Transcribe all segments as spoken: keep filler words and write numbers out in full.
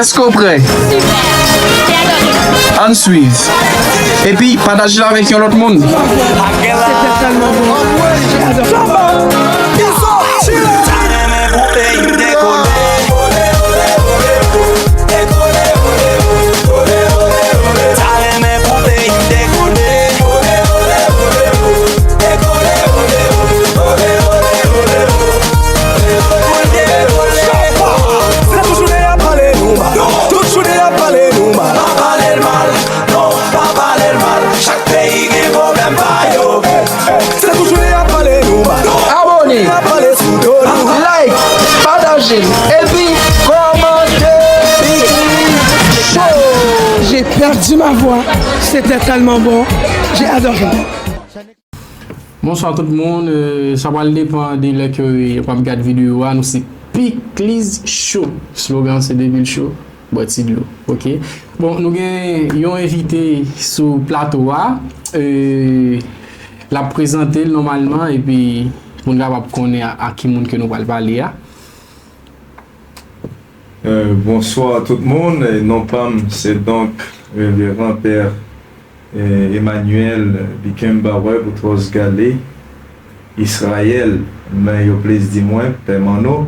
Èske w prè? Ann swiv. Epi, pataje l avèk yon lòt moun. Se toujou de y ap pale nou mal. Toujou de y ap pale nou mal. Pa pale l mal, non, pa pale l mal. Chak peyi gen pwoblèm pa yo. Se toujou de y ap pale nou mal. Abòne, Pale sou do nou. Like, pataje l, epi kòmante. Big Show. J'ai perdu ma voix. C'était tellement bon. J'ai adoré. Bonswa tout moun. Euh, sa pral depan de lè ke w ap gad videyo a. Nou se Pikliz Show. Slogan se Depi l cho, bwè ti dlo. Ok. Bon, nou gen yon envite sou plato a. Euh, l ap prezante l nòmalman epi pou n kapab konnen a, a ki moun ke nou pral pale a. Euh, bonsoir tout moun. Euh, non pa m, se donk Reveran Pè euh, Emmanuel Bickenbauer Boutros Ghali Israël, men yo plis di mwen Pè Manno.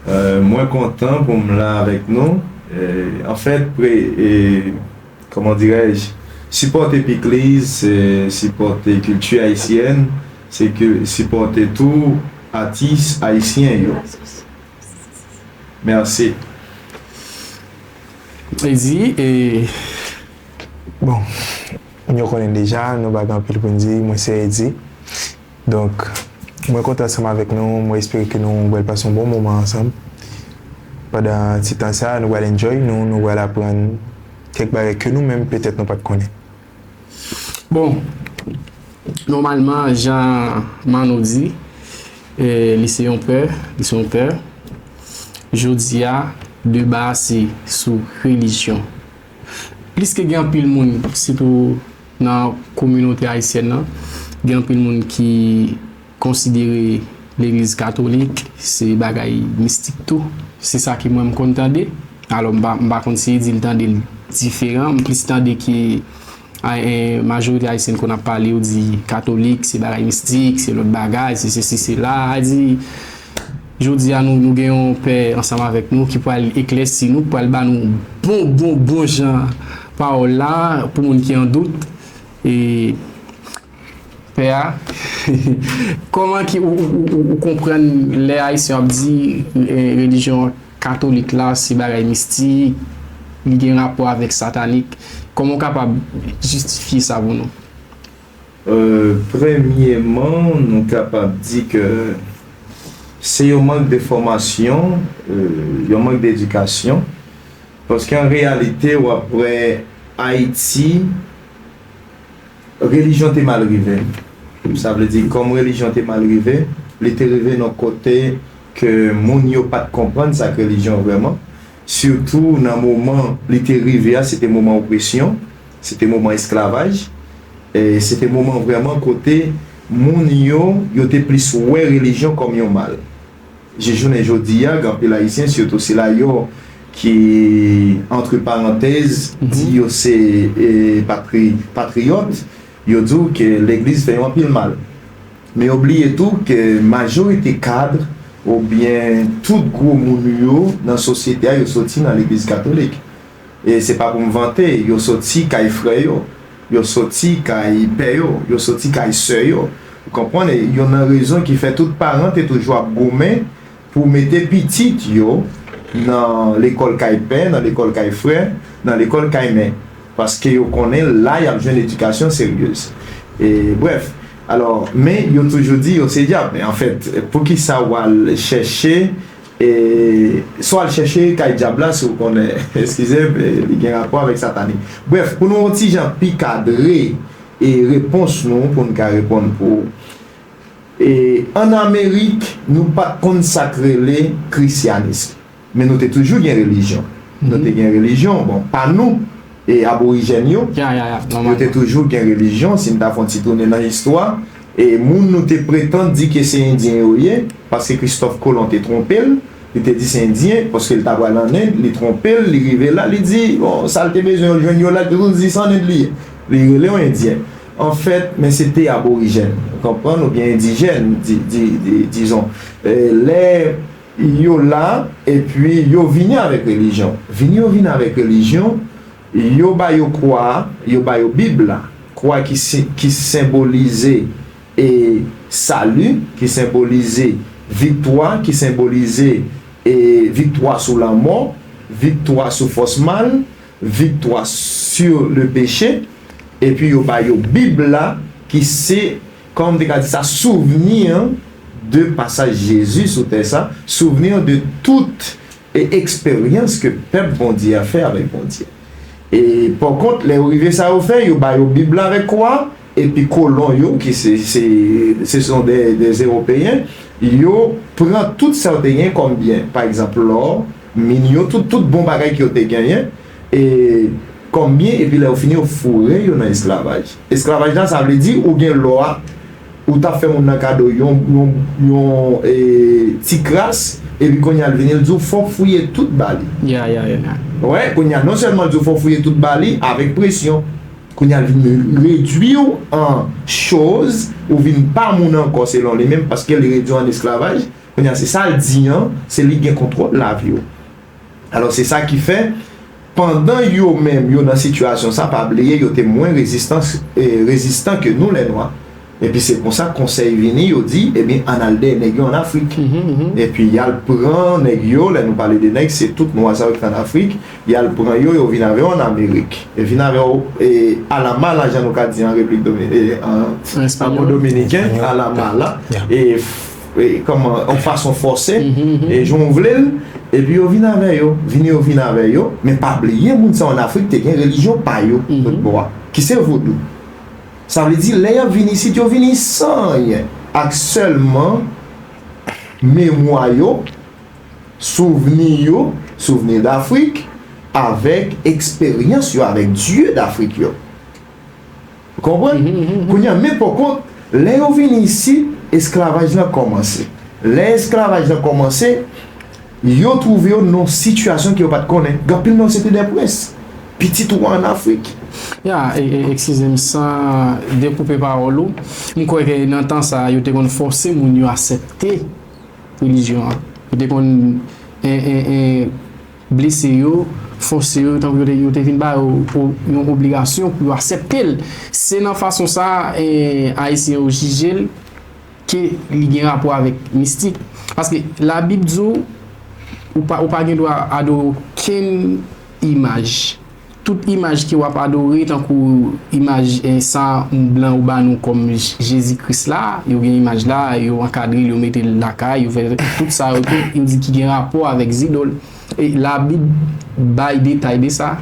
Euh, mwen kontan pou m la avèk nou. Euh, anfèt, pre, euh, comment dirais-je, sipòte Pikliz, se sipòte kilti ayisyèn, se ke sipòte tou atis ayisyen yo. Mèsi. Ezi, e Bon, moun yo konnen deja, nou pa gen anpil pou n di, mwen se Eddy. Donk, mwen kontan ansanm avèk nou, mwen espere ke nou pral pase yon bon moman ansanm. Pandan ti tan sa, nou pral enjoy nou, nou pral aprann kèk bagay ke nou menm petèt nou pa t konnen. Bon, nòmalman, jan Manno di, eh, li se yon pè, li se yon pè. Jodi a, deba a se sou relijyon. Pliske gen anpil moun, sitou nan kominote ayisyèn nan, gen anpil moun ki konsidere legliz katolik se bagay mistik tou. Se sa ke mwen m konn tande. Alò, m pa, m pa konn si Eddy l tande l diferan. M plis tande ke a, e, majorite ayisyen konn ap pale, yo di katolik se bagay mistik, se lòt bagay, se sesi, se la. A di, jodi a nou, nou gen yon pè ansanm avèk nou ki pral eklèsi nou, pral ba nou bon, bon, bon jan pawòl la pou moun ki an dout. E pè a, kòman ki ou, ou, ou, ou konprann lè ayisyen ap di, e, relijyon katolik la se bagay mistik, li gen rapò avèk satanik? Kòman w kapab jistifye sa pou nou? Euh, premyeman, nou kapab di ke se yon mank de fòmasyon, euh, yon mank de edikasyon, paske an reyalite, w ap wè Ayiti, relijyon te mal rive. Sa vle di, kòm relijyon te mal rive, li te rive nan kote ke moun yo pa t konprann sa k relijyon vrèman. Sitou nan moman li te rive a, se te moman opresyon, se te moman esklavaj, e se te moman vrèman kote moun yo, yo te plis wè relijyon kòm yon mal. Jis jounen jodi a, gen anpil Ayisyen, sitou sila yo ki, antre parantèz, di yo se, e, patri-, patriyòt, yo di w ke legliz fè yo anpil mal. Men yo bliye tou ke majorite kad oubyen tout gwo moun yo nan sosyete a, yo soti nan legliz katolik. E se pa pou m vante, yo soti kay frè yo, yo soti kay pè yo, yo soti kay sè yo. Ou konprann? E youn nan rezon ki fè tout paran te toujou ap goumen pou mete pitit yo nan lekòl kay pè, nan lekòl kay frè, nan lekòl kay mè. Paske yo konnen la y ap jwenn edikasyon seryez. E, brèf, alò, men yo toujou di yo se dyab. Men anfèt, poukisa w al chèche, e, sa w al chèche kay dyab la si w konnen, eskize m, e, li gen rapò avèk satanik. Brèf, pou nou yon ti jan pi kadre e repons nou, pou n ka reponn pou ou. E, ann Amerik, nou pa t konn sa k rele krisyanis. Men nou te toujou gen relijyon. Nou te gen relijyon, bon, pa nou, e aborijèn yo, Ya, ya, ya, yo te nòmalman. Toujou gen relijyon, si n ta fè yon ti tounen nan istwa, e moun nou te pretann di ke se endyen yo ye, paske Kristòf Kolon te twonpe l, Li te di se Endyen, paske l ta pral ann End, li twonpe l, li rive la, li di, bon, sa l te bezwen yo, l jwenn yo la, li te di se ann End li ye. Li rele yo Endyen. Anfèt, men se te Aborijèn, ou konprann, oubyen Endijèn, di, di, di, dizon. E, lè yo la, epi yo vini avèk relijyon. Vini yo vini avèk relijyon, yo ba yo kwa, yo ba yo Bib la. Kwa ki si-, ki senbolize e sali, ki senbolize viktwa, ki senbolize e viktwa sou lanmò, viktwa sou fòs mal, viktwa sur le péché, epi yo ba yo Bib la, ki se, kòman m te ka di sa, souvni de pasaj Jezi sou tè sa, souvni de tout e eksperyans ke pèp Bondye a fè avèk Bondye. E pòkont, lè yo rive sa yo fè, yo ba yo Bib la avèk kwa, epi kolon yo, ki se, se, se son de, de Ewopeyen, yo pran tout sa yo te gen kòm byen. Pa egzanp, lò, min yo, tout, tout bon bagay ke yo te genyen, e kòm byen, epi lè yo fini, yo foure yo nan esklavaj. Esklavaj la, sa vle di, ou gen lò a, ou t ap fè moun nan kado yon, yon, yon e, ti kras, epi kounye a l vini, l di w fò w fouye tout ba li. Ya, ya, ya. Wè, kounye a, non sèlman l di w fò w fouye tout ba li, avèk presyon. Kounye a, l vin redwi w an choz, ou vin pa moun ankò selon li menm, paske li redwi w an esklavaj. Kounye a, se sa l di an, se li gen kontwòl lavi w. Alò, se sa ki fè, pandan yo menm, yo nan sitiyasyon sa, pa bliye, yo te mwen rezistan, e, rezistan ke nou, lè nwa. Epi se konsa konsèy vini, yo di, ebyen, ann al dèyè nèg yo ann Afrik. Epi y al pran nèg yo, lè nou pale de nèg, se tout nwa sa yo ki t ann Afrik, y al pran yo, yo vin avè yo ann Amerik. E vin avè yo, e, alamala, jan nou ka di an Repiblik Domi-, e, an, an Domiken, alamala. E, e, kòman, yon fason fòse, e jan w vle l, epi yo vin avè yo, vini yo vin avè yo, men pa bliye moun sa yo ann Afrik te gen relijyon pa yo, lòt bò a, ki se vodou. Sa vle di, lè y ap vin isit, yo vini san anyen, ak sèlman memwa yo, souvni yo, souvni d'Afrique, avèk eksperyans yo, avèk dye d'Afrique yo. Ou konprann? Kounye a, men pòkont, lè yo vini isit, esklavaj lan kòmanse. Lè esklavaj lan kòmanse, yo twouve yo nan yon sitiyasyon ke yo pa t konnen. Gen anpil nan yo se te dè prens, pitit wa ann Afrik. Ya, e, e, eskize m, san dekoupe pawòl ou, m kwè ke nan tan sa a, yo te konn fòse moun yo aksepte relijyon an. Yo te konn, e, e, e, blese yo, fòse yo, tankou yo te, yo te vin ba yo o-, yon obligasyon pou yo aksepte l. Se nan fason sa a, e, Ayisyen yo jije l ke li gen rapò avèk mistik. Paske Labib di w, ou pa, ou pa gen dwa adore okenn imaj. Tout imaj ke w ap adore, tankou imaj, e, sa yon blan ou ba nou kòm J-, Jezi Kris la, yo gen imaj la, yo ankadre l, yo mete l lakay, yo fè tout sa yo tou, yo di ki gen rapò avèk zidòl. E Labib bay detay de sa.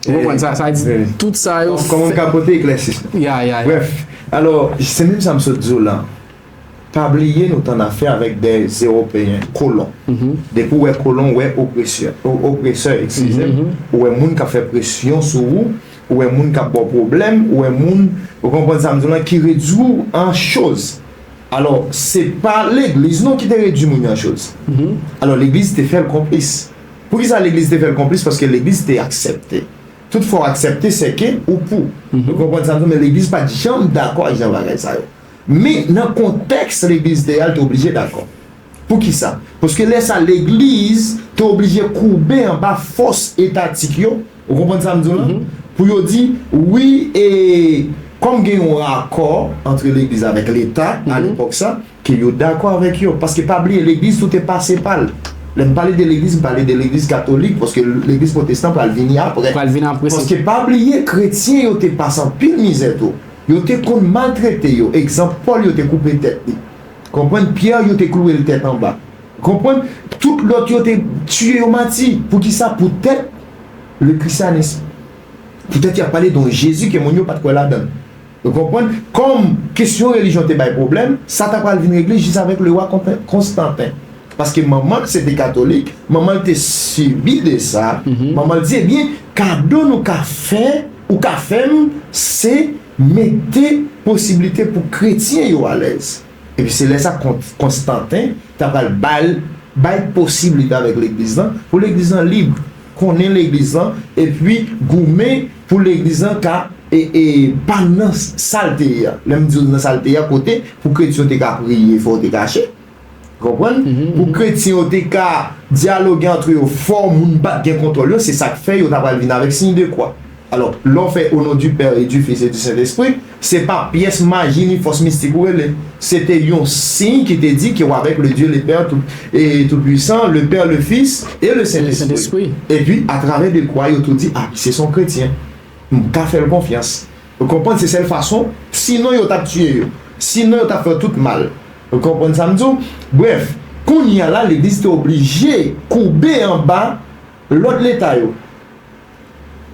Ou konprann sa? Sa di tout sa yo. Kòman m ka pote eklèsisman? Ya, ya, ya. Brèf, alò, se menm sa m sot di w la. Pa bliye nou t ann afè avèk dè Ewopeyen, kolon. Depi w wè kolon, w wè opresè, o-, opresè, eskize m, ou wè moun k ap fè presyon sou ou, ou wè moun k ap ba w pwoblèm, ou wè moun, ou konprann sa m di w lan, ki redwi w an choz. Alò, se pa legliz non ki te redwi moun yo an choz. Alò, legliz te fè l konplis. Poukisa legliz te fè l konplis? Paske legliz te aksepte. Tout fwa w aksepte, sèke ou pou. Ou konprann sa m di w, men legliz pa t janm dakò ak jan bagay sa yo. Men nan kontèks legliz te ye a, l te oblije dakò. Poukisa? Paske lè sa, legliz te oblije koube anba fòs etatik yo, ou konprann sa m di w lan? Pou yo di, wi, e kòm gen yon akò ant legliz avèk leta alepòk sa, ke yo dakò avèk yo. Paske pa bliye, legliz tou te pase pa l. Lè m pale de legliz, m pale de legliz katolik, paske legliz pwotestan pral vini apre. Pral vin apre. Paske pa bliye, kretyen yo te pase anpil mizè tou. Yo te konn maltrete yo. Egzanp, Pòl, yo te koupe tèt li. Konprann? Pyè, yo te klouwe l tèt anba. Konprann? Tout lòt yo te tiye yo mati. Poukisa? Poutèt le christianisme. Poutèt y ap pale de yon Jezi ke moun yo pa t kwè ladan l. Ou konprann? Kòm kesyon relijyon te bay pwoblèm, sa ta pral vin regle jis avèk lewa Kontan-, Konstanten. Paske manman l se te katolik, manman l te sibi de sa, manman l di, ebyen, kado nou ka fè, ou ka fè m, se mete posiblite pou kretyen yo alèz. Epi se lè sa Kon-, Konstanten ta pral ba l bay posiblite avèk legliz lan, pou legliz lan lib, konnen legliz lan, epi goumen pou legliz lan ka e, e pa nan sa l te ye a. Lè m di w nan sa l te ye a, kote pou kretyen yo te ka priye, fò yo te kache. Konprann? Pou kretyen yo te ka dyaloge antre yo, fò moun pa t gen kontwòl yo, se sa k fè yo ta pral vin avèk siy de kwa. Alò, lè w fè au nom du Père et du Fils et du Saint-Esprit, se pa pyès maji ni fòs mistik ou rele. Se te yon siy ki te di ke w avèk le Dieu le Père tout, et Tout-Puissant, le Père, le Fils et le Saint-Esprit. Epi, atravè de kwa, yo tou di, a, misye se yon kretyen. M ka fè l konfyans. Ou konprann? Se sèl fason. Sinon, yo t ap tiye yo. Sinon, yo t ap fè tout mal. Ou konprann sa m di w? Brèf, kounye a la, legliz te oblije koube anba lòd leta yo.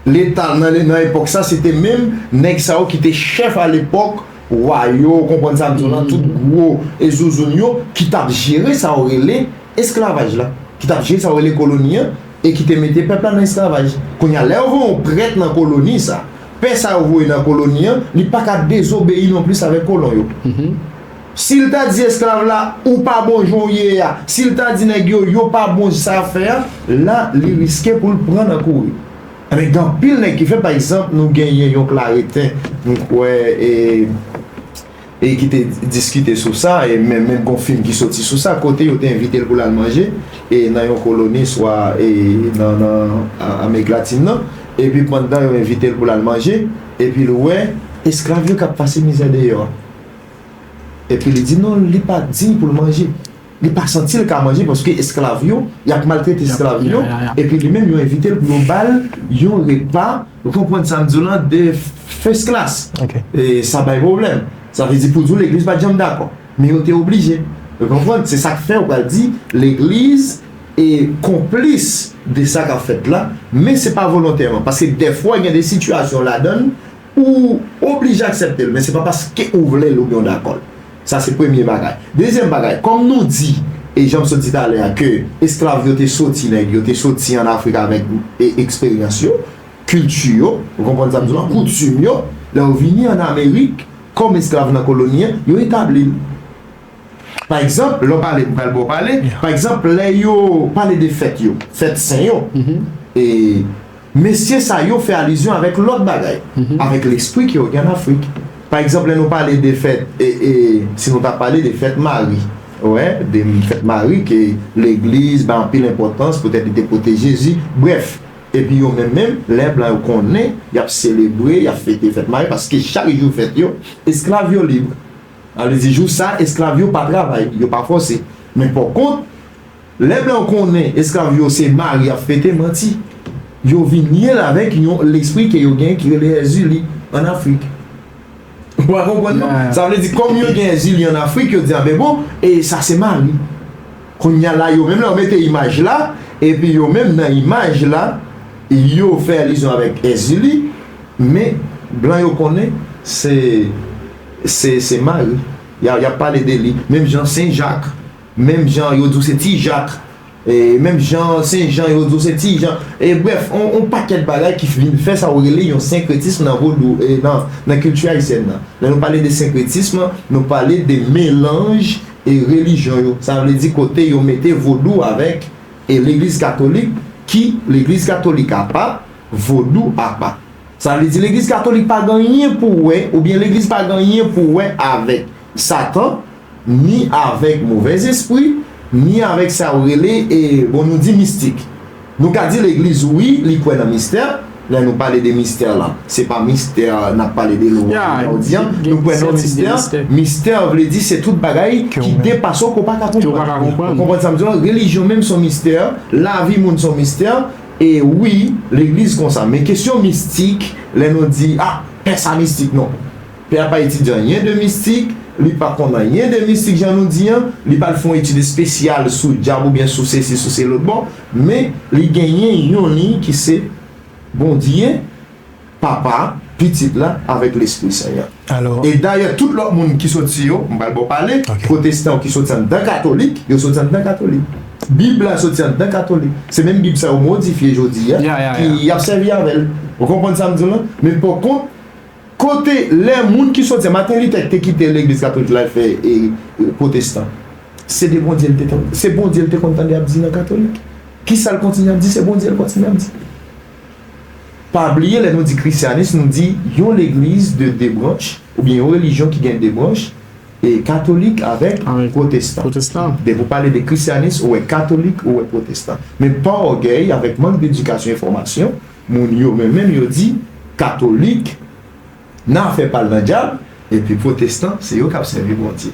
Leta nan, nan epòk sa, se te menm nèg sa yo ki te chèf alepòk, wa yo, ou konprann sa m di w lan, tout gwo e zouzoun yo ki t ap jere sa yo rele esklavaj la, ki t ap jere sa yo rele koloni an, e ki te mete pèp la nan esklavaj. Kounye a, lè yo voye yon prèt nan koloni sa, pè sa yo voye nan koloni an, li pa ka dezobeyi non plis avèk kolon yo. Si l ta di esklav la, ou pa bon jan w ye a, si l ta di nèg yo, yo pa bon sa y ap fè a, la, li riske pou l pran nan kouri. Ebyen, gen anpil nèg ki fè, pa egzanp, nou genyen yon Klareten, m kwè, e, e ki te diskite sou sa, e menm, menm gon fim ki soti sou sa, kote yo te envite l pou l al manje, e nan yon koloni, swa, e nan, nan A-, Amerik Latin nan, epi pandan yo envite l pou l al manje, epi l wè esklav yo k ap pase mizè deyò a. Epi li di non, li pa diy pou l manje. Li pa santi l ka manje paske esklav yo, y ap maltrete esklav yo, epi li menm yo envite l pou yo ba l yon repa, ou konprann sa m di w lan, de first class. E sa bay pwoblèm. Sa vle di pou di w legliz pa t janm dakò. Men yo te oblije. Ou konprann? Se sa k fè ou pral di legliz e konplis de sa k ap fèt la, men se pa volontèman. Paske dèfwa gen de sitiyasyon ladan l, ou oblije aksepte l, men se pa paske ou vle l oubyen w dakò l. Sa se premye bagay. Dezyèm bagay, kòm nou di, e jan m sot di talè a, ke esklav yo te soti, nèg yo te soti ann Afrik avèk e, eksperyans yo, kilti yo, ou konprann sa m di w lan, koutim yo, lè yo vini ann Amerik, kòm esklav nan koloni an, yo etabli l. Pa egzanp, lè w pale, m pral ba w pale, pa egzanp, lè yo pale de fèt yo, fèt sen yo, e, mesye sa yo fè alizyon avèk lòt bagay, avèk lespri ke yo gen ann Afrik. Pa egzanp, lè nou pale de fèt, e, e, si nou ta pale de fèt Mari, wè, de fèt Mari ke legliz bay anpil enpòtans, poutèt li te pote Jezi, brèf, epi yo menm menm, lè blan yo konnen, y ap selebre, y ap fete fèt Mari, paske chak jou fèt yo, esklav yo lib. Sa vle di jou sa, esklav yo pa travay, yo pa fòse. Men pòkont, lè blan yo konnen esklav yo se Mari y ap fete, manti. Yo vin ye l avèk yon lespri ke yo gen ki rele Èzili ann Afrik. Ou pa konprann non? Sa vle di kòm yo gen Èzili ann Afrik, yo di, a ben bon, e sa se Mari. Kounye a la, yo menm lè yo mete imaj la, epi yo menm nan imaj la, yo fè alizyon avèk Èzili, men blan yo konnen se, se, se Mari. Y a, y ap pale de li. Menm jan Sen Jak, menm jan yo di w se Ti Jak, e menm jan Sen Jan yo di w se Ti Jan. E brèf, on, on pakèt bagay ki vin fè sa yo rele yon senkretism nan vodou, e nan, nan kilti ayisyèn nan. Lè nou pale de senkretism, nou pale de melanj e relijyon yo. Sa vle di kote yo mete vodou avèk e legliz katolik, ki legliz katolik apa, vodou apa. Sa vle di legliz katolik pa gen anyen pou wè, oubyen legliz pa gen anyen pou wè avèk Satan, ni avèk movèzespri, ni avèk sa yo rele, e, bon, nou di mistik. Nou ka di legliz, wi, li kwè nan mistè. Lè nou pale de mistè la, se pa mistè n ap pale de lwa, jodi a. Nou kwè nan mistè. Mistè vle di se tout bagay ki depase w, ke w pa ka konprann. Ou konprann sa m di w? Relijyon menm se yon mistè, lavi moun se yon mistè, e wi, legliz konsa. Men kesyon mistik, lè nou di, a, pè sa mistik, non. Pè a pa etidye anyen de mistik, li pa konn anyen de mistik jan nou di an, li pa al fè yon etid espesyal sou dyab oubyen sou sesi, sou se lòt bò, men li genyen yon liy ki se Bondye, Papa, Pitit la, avèk Lespri Sen an. E dayè, tout lòt moun ki soti yo, m pral ba w pale, pwotestan yo ki soti anndan katolik, yo soti anndan katolik. Bib la soti anndan katolik. Se menm Bib sa yo modifye jodi a, ki y ap sèvi avè l. Ou konprann sa m di w lan? Men pòkont, kote lè moun ki soti, Martin Luther te kite legliz katolik la, l fè, e, e, pwotestan. Se de Bondye l te tande, se Bondye l te konn tande ap di nan katolik. Kisa l kontinye ap di? Se Bondye l kontinye ap di. Pa bliye, lè nou di krisyanis, nou di yon legliz de de branch, oubyen yon relijyon ki gen de branch, e katolik avèk pwotestan. Depi w pale de krisyanis, ou wè katolik, ou wè pwotestan. Men pa ògèy, avèk mank dedikasyon, enfòmasyon, moun yo menm menm yo di katolik nan afè pa l nan dyab, epi pwotestan, se yo k ap sèvi Bondye.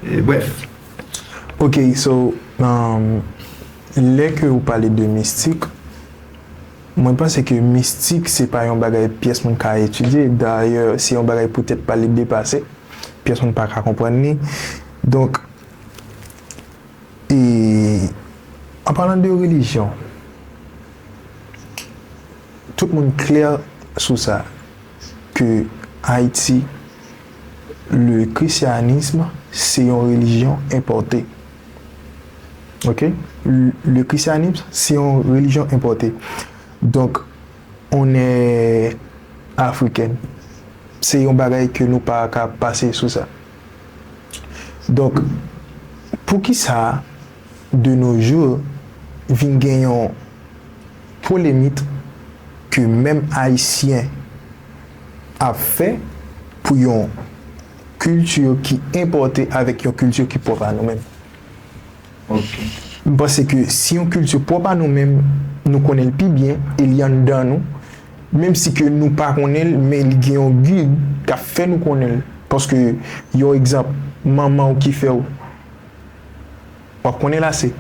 E, brèf. Ok, so, um, lè ke ou pale de mistik, mwen panse ke mistik se pa yon bagay pyès moun ka etidye. Dayè, se yon bagay poutèt pa li depase. Pyès moun pa ka konprann li. Donk, e, an palan de relijyon, tout moun klè sou sa, ke Ayiti, le christianisme, se yon relijyon enpòte. Ok? Le, le christianisme, se yon relijyon enpòte. Donk, on est africaine. Se yon bagay ke nou pa ka pase sou sa. Donk, poukisa, de nos jours, vin gen yon polemik ke menm Ayisyen ap fè pou yon kilti ki enpòte avèk yon kilti ki pwòp a nou menm. M panse ke si yon kilti pwòp a nou menm, nou konnen l pi byen e li anndan nou, menm si ke nou pa konnen l, men li gen yon gid k ap fè nou konnen l. Paske, yon egzanp, manman w ki fè w, w ap konnen l ase.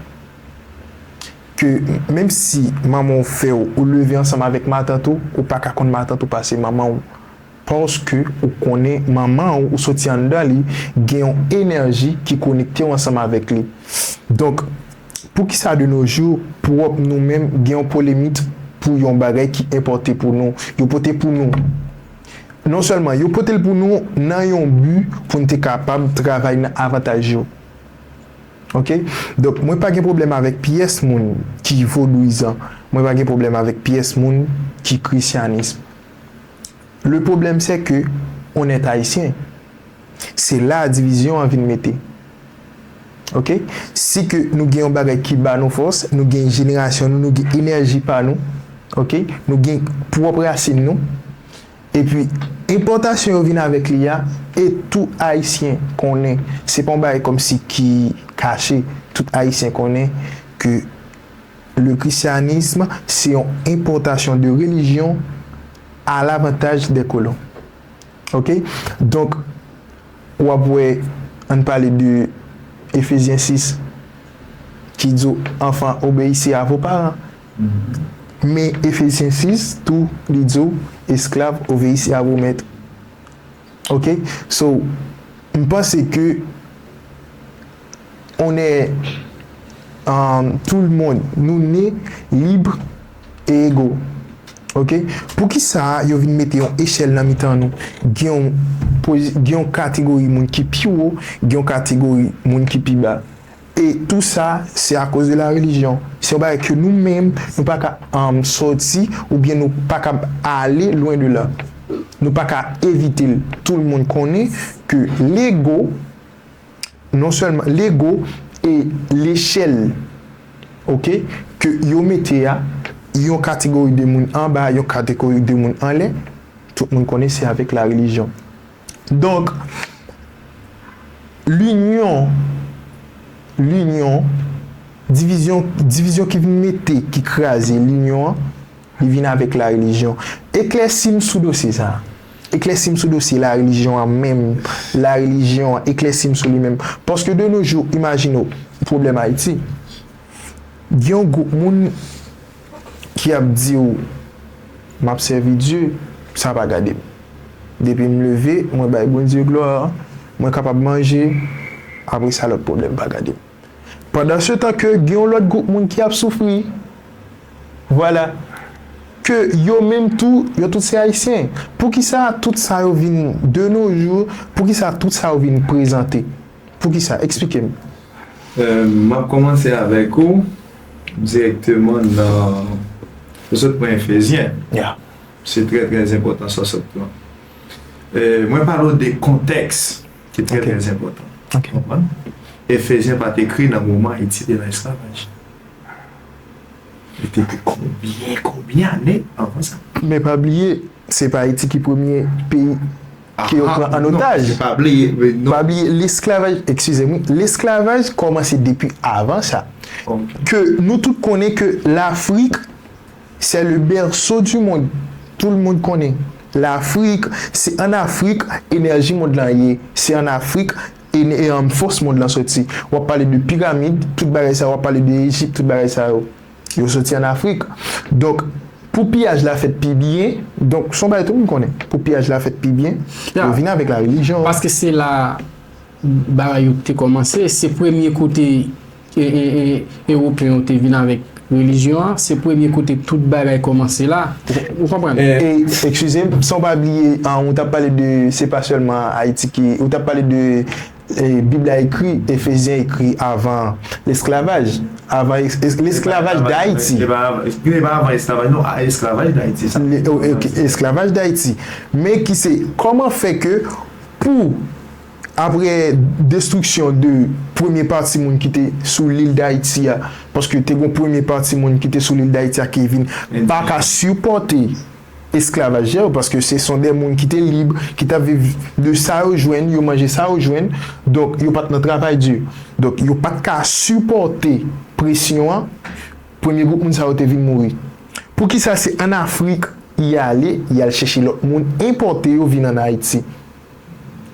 Ke menm si manman w fè w, ou leve ansanm avèk matant ou, ou pa ka konn matant ou pase manman w. Paske ou konnen manman w, ou soti anndan li, gen yon enèji ki konekte w ansanm avèk li. Donk, poukisa de nos jours, pwòp nou menm, gen yon polemik pou yon bagay ki enpòte pou nou, yo pote pou nou? Non sèlman, yo pote l pou nou nan yon bi pou n te kapab travay nan avantaj yo. Ok? Donk, mwen pa gen pwoblèm avèk pyès moun ki vodouyizan. Mwen pa gen pwoblèm avèk pyès moun ki krisyanis. Le problème, c'est que on est haïtien. Se la divizyon an vin mete. Ok? Si ke nou gen yon bagay ki ba nou fòs, nou gen jenerasyon nou, nou gen enèji pa nou, ok? Nou gen pwòp rasin nou. Epi, enpòtasyon yo vin avèk li a, e tout Ayisyen konnen, se pa yon bagay kòmsi ki kache, tout Ayisyen konnen ke le christianisme, se yon enpòtasyon de relijyon à l'avantage des colons. Ok? Donk, w ap wè, ann pale de Efezyen sis, ki di w, enfants, obéissez à vos parents. Men Efezyen sis tou, li di w, esclaves, obéissez à vos maîtres. Ok? So, m panse ke on est, um, tout le monde, nou ne libre et égaux. Ok? Poukisa yo vin mete yon echèl nan mitan nou? Gen yon pozi-, gen yon kategori moun ki pi wo, gen yon kategori moun ki pi ba. E tou sa, se akoz de la relijyon. Se yon bagay ke nou menm, nou pa ka, um, sòti, oubyen nou pa ka ale lwen de la. Nou pa ka evite l. Tout le monde konnen ke lego, non sèlman lego e lechèl, ok, ke yo mete a, yon kategori de moun anba, yon kategori de moun anlè, tout moun konnen se avèk la relijyon. Donk, linyon, linyon, divizyon, divizyon ki vin mete, ki kraze linyon an, li vin avèk la relijyon. Eklèsi m sou dosye sa a. Eklèsi m sou dosye la relijyon an menm. La relijyon an, eklèsi m sou li menm. Paske de nos jours, imajine w, pwoblèm Ayiti. Gen yon gwoup moun ki ap di w, "M ap sèvi Dye, sa pa gade m. Depi m leve, mwen bay Bondye glwa, mwen kapab manje, apre sa lòt pwoblèm pa gade m." Pandan se tan ke gen yon lòt gwoup moun ki ap soufri. Vwala. Ke yo menm tou, yo tout se Ayisyen. Poukisa tout sa yo vin de nos jours, poukisa tout sa yo vin prezante? Poukisa? Eksplike m. Euh, m ap kòmanse avèk ou dirèkteman nan, ou sot pran Efezyen. Yeah. Se trè, trè enpòtan sa w sot pran. Euh, mwen pale w de kontèks ki trè, Ok. Trè enpòtan. Ok. Konprann? Efezyen pa t ekri nan moman Ayiti te nan esklavaj. Li te ekri konbyen, konbyen ane anvan sa? Men pa bliye, se pa Ayiti ki premye peyi ke yo pran an otaj. Pa bliye, non. Pa bliye, lesklavaj, eskize m, lesklavaj kòmanse depi avan sa. Ke nou tout konnen ke Lafrik, c'est le berceau du monde. Tout le monde konnen. Lafrik, se an Afrik, enèji mond lan ye. Se an Afrik, e, e, um, fòs mond lan soti. W ap pale de piramid, tout bagay sa, w ap pale de Ejip, tout bagay sa yo. Yo soti an Afrik. Donk, pou piyaj la fèt pi byen, donk, se yon bagay tout moun konnen. Pou piyaj la fèt pi byen, yo vin avèk la relijyon. Paske se la bagay yo te kòmanse, se premye kote e, e, e, Ewopeyen yo te vin avèk relijyon an, se premye kote tout bagay kòmanse la. Ou, ou konprann? E, eskize m, san w pa bliye, an, ou t ap pale de, se pa sèlman Ayiti ki, ou t ap pale de, e, Bib la ekri, Efezyen ekri avan lesklavaj, avan es-, es-, lesklavaj d Ayiti. E pa, e pa avan esklavaj, non, a, esklavaj d Ayiti, sa. Le, o, ok, esklavaj d Ayiti. Men ki se, kòman fè ke pou apre destriksyon de premye pati moun ki te sou lil Dayiti a, paske te gon premye pati moun ki te sou lil Dayiti a ki vin pa ka sipòte esklavaj yo, paske se son de moun ki te lib, ki t ap viv de sa yo jwenn, yo manje sa yo jwenn, donk yo pa t nan travay di. Donk yo pa t ka sipòte presyon an, premye gwoup moun sa yo te vin mouri. Poukisa se ann Afrik y ale, y al chèche lòt moun, enpòte yo vin ann Ayiti?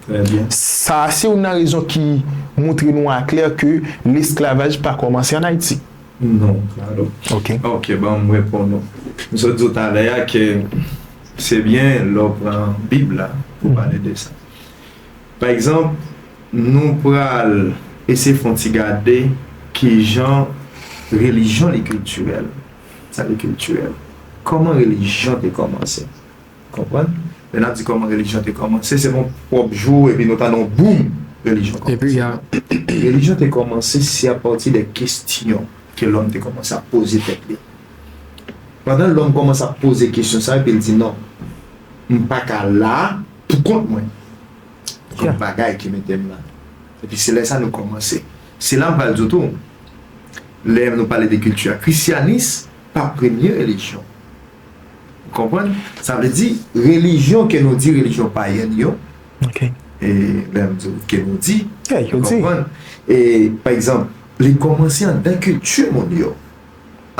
Trè byen. Sa a se youn nan rezon ki montre nou aklè ke lesklavaj pa kòmanse ann Ayiti. Non, pardon. Ok. Ok, ban m reponn ou. M sot di w talè a ke se byen lè w pran Bib la pou pale de sa. Pa egzanp, nou pral eseye fè yon ti gade kijan relijyon li kiltirèl. Sa li kiltirèl. Kòman relijyon te kòmanse? Konprann? Lè n ap di kòman relijyon te kòmanse, se pa yon pwòp jou epi nou tande yon boum, relijyon kòmanse. Relijyon te kòmanse se apati de kesyon ke lòm te kòmanse ap poze tèt li. Pandan lòm kòmanse ap poze kesyon sa, epi l di, "Non, m pa ka la pou kont mwen. Gon bagay ki mete m la." Epi se lè sa nou kòmanse. Se la m pral di w tou, lè nou pale de kilti a, krisyanis pa premye relijyon. Ou konprann? Sa vle di, relijyon ke nou di, relijyon payèn yo, e lè m di ke nou di, ou konprann? E, pa egzanp, li kòmanse anndan kilti moun yo.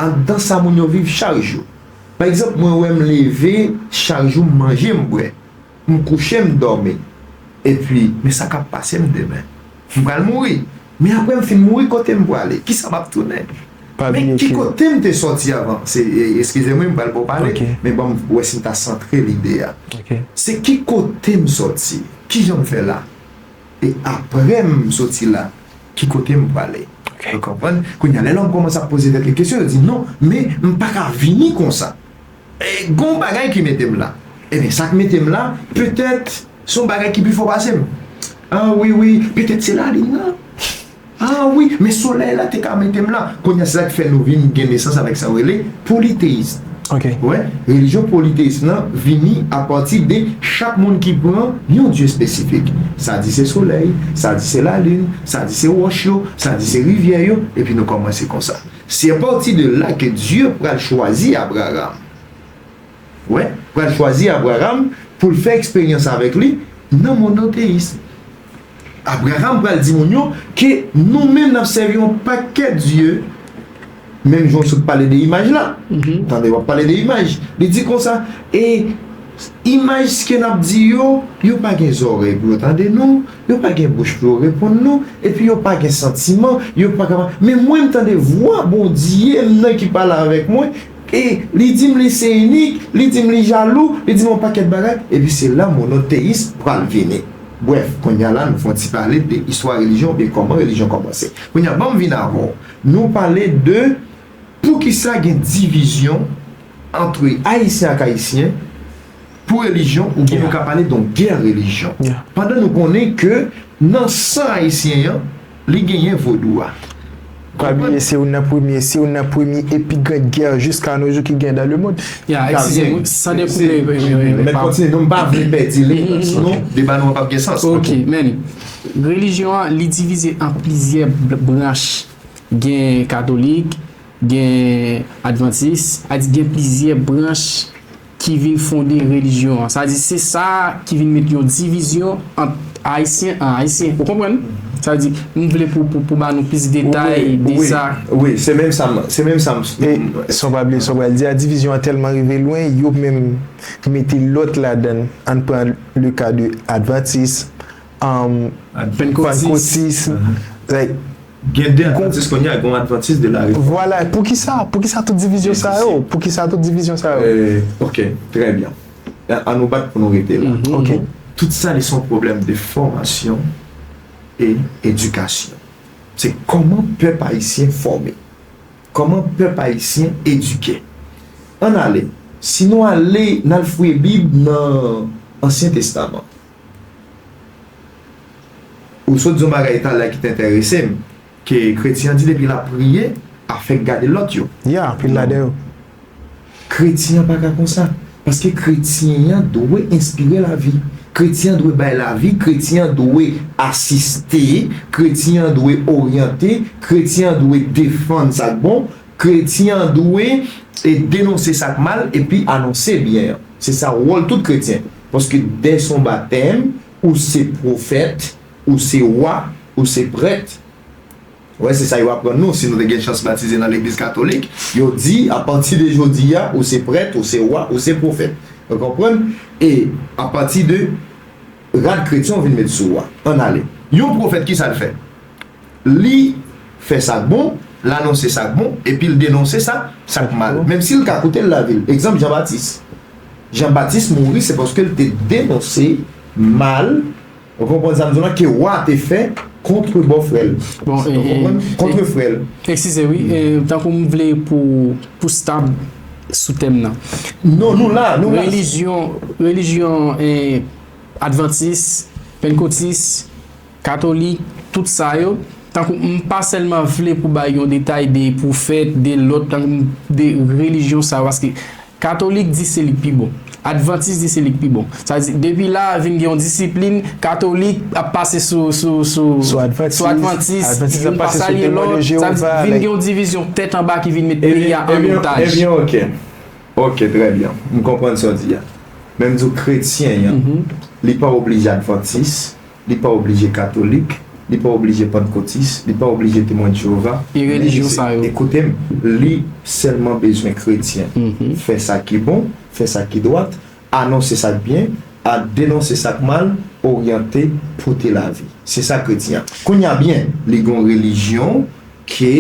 Anndan sa moun yo viv chak jou. Pa egzanp, mwen wè m leve, chak jou m manje, m bwè. M kouche, m dòmi. Epi, men sa k ap pase m demen. M pral mouri. Men apre m fin mouri, kote m prale? Kisa m ap tounen? Men ki kote m te sòti avan? Se, e, eskize mwen, m pral bon pale, men ban m wè si m ta santre lide a. Se ki kote m sòti? Kijan m fè la? E apre m soti la, ki kote m prale? Ou konprann? Kounye a, lè lòm kòmanse ap poze tèt li kesyon, yo di, "Non, men m pa ka vini konsa. E, gon bagay ki mete m la." Ebyen, sa k mete m la, petèt, se yon bagay ki pi fò pase m. Ah, wi, wi, petèt se lalin nan. Ah, wi, men solèy la te ka mete m la. Kounye a, se sa k fè nou vin gen nesans avèk sa yo rele politeyis. Ou wè, relijyon politeyis lan vini apati de chak moun ki pran yon dye espesifik. Sa di se solèy, sa di se lalin, sa di se wòch yo, sa di se rivyè yo, epi nou kòmanse konsa. Se apati de la ke Dye pral chwazi Abraram. Wè, pral chwazi Abraram pou l fè eksperyans avèk li nan monoteyis. Abraram pral di moun yo ke nou menm n ap sèvi yon pakèt dye, menm jan w sot pale de imaj la. Tande, w ap pale de imaj. Li di konsa, e imaj ke n ap di yo, yo pa gen zòrèy pou yo tande nou, yo pa gen bouch pou yo reponn nou, epi yo pa gen santiman, yo pa kapab. Men mwen, m tande vwa Bondye m nan ki pale avèk mwen, e li di m li se inik, li di m li jalou, li di m yon pakèt bagay, epi se la monoteyis pral vini. Brèf, kounye a la, nou fè yon ti pale de istwa relijyon oubyen kòman relijyon kòmanse. Kounye a, ban m vin avè w. Nou pale de poukisa gen divizyon ant Ayisyen ak Ayisyen pou relijyon, oubyen nou ka pale de yon gè relijyon. Pandan nou konnen ke nan san Ayisyen an, li genyen vodou a. Pa bliye, se youn nan premye, se youn nan premye e pi grand guerre jusqu'à nos jours ki gen dans le monde. Ya, Ya, eskize byen. m, san Se- dekoule. Mèt kontinye, nou m pa vle pèdi li, sinon deba nou an p ap gen sans. Ok, men relijyon an, li divize an plizyè bl- branch. Gen katolik, gen advantis, a di gen plizyè branch ki vin fonde relijyon an. Sa di se sa ki vin met yon divizyon ant Ayisyen an Ayisyen. Ou konprann? Sa di, m vle pou, pou, pou ba nou plis detay de sa. Wi, se menm sa m, se menm sa m. E san w pa bliye, sa w pral di a, divizyon an tèlman rive lwen, yo menm mete lòt ladan. Ann pran le ka de advantis, um, Pennkotis. Pennkotis. Like, Gen de advantis kounye a, gen advantis de la reform. Vwala, poukisa? Poukisa tout divizyon sa yo? Poukisa tout divizyon sa yo? Euh, ok, trè byen. An nou bat pou nou rete la. Ok. Tout sa li se yon pwoblèm de fòmasyon e edikasyon. Se kòman pèp ayisyen fòme. Kòman pèp ayisyen edike. Ann ale, si nou ale, n al fouye Bib nan Ansyen Testaman. Ou sot di yon bagay talè ki te enterese m, ke kretyen an di depi l ap priye, afè k gade lòt yo. Ya, pil ladan yo. Kretyen an pa ka konsa. Paske kretyen an dwe enspire lavi. Kretyen an dwe bay lavi, kretyen an dwe asiste, kretyen an dwe oryante, kretyen an dwe defann sa k bon, kretyen an dwe e denonse sa k mal epi anonse byen an. Se sa wòl tout kretyen. Paske dè son batèm, ou se pwofèt, ou se wa, ou se prèt. Wè, se sa yo aprann nou, si nou te gen chans batize nan legliz katolik, yo di, apati de jodi a, ou se prèt, ou se wa, ou se pwofèt. Ou konprann? E apati de rad kretyen, ou vin met sou wa. Ann ale. Yon pwofèt, ki sa l fè? Li fè sa k bon, l anonse sa k bon, epi l denonse sa, sa k mal. Menm si l ka koute l lavi l. Egzanp, Jan Batis. Jan Batis mouri, se paske l te denonse mal Ou konprann sa m di w la, ke wa te fè kont bò frè l. Bon, Ou konprann? Kont frè l. Eskize, wi. E, tankou m vle pou, pou stab sou tèm nan. Non, nou la, nou la. Relijyon, relijyon e, advantis, pennkotis, katolik, tout sa yo. Tankou m pa sèlman vle pou bay yon detay de pwofèt, de lòt, tankou de relijyon sa yo, paske katolik di se li k pi bon. Advantis di se li k pi bon. Sa di, depi la, vin gen yon disiplin, katolik ap pase sou, sou, sou, Sou advantis. sou advantis, Advantis vin ap pa pase sou salye Temwen de lòt, sa Jewova, di, vin like. Gen yon divizyon tèt anba ki vin met peyi a an Ebyen, otaj. Ebyen, ok. Ok, trè byen. M konprann sa w di a. Men m di w kretyen an, li pa oblije advantis, li pa oblije katolik, li pa oblije pantkotis, li pa oblije temwen de Jewova. E relijyon sa yo. Ekoute m, li sèlman bezwen kretyen. Fè sa ki bon, fè sa ki dwat, anonse sa k byen, a denonse sa k mal, oryante, pote lavi. Se sa kretyen an. Kounye a byen, li gen yon relijyon ke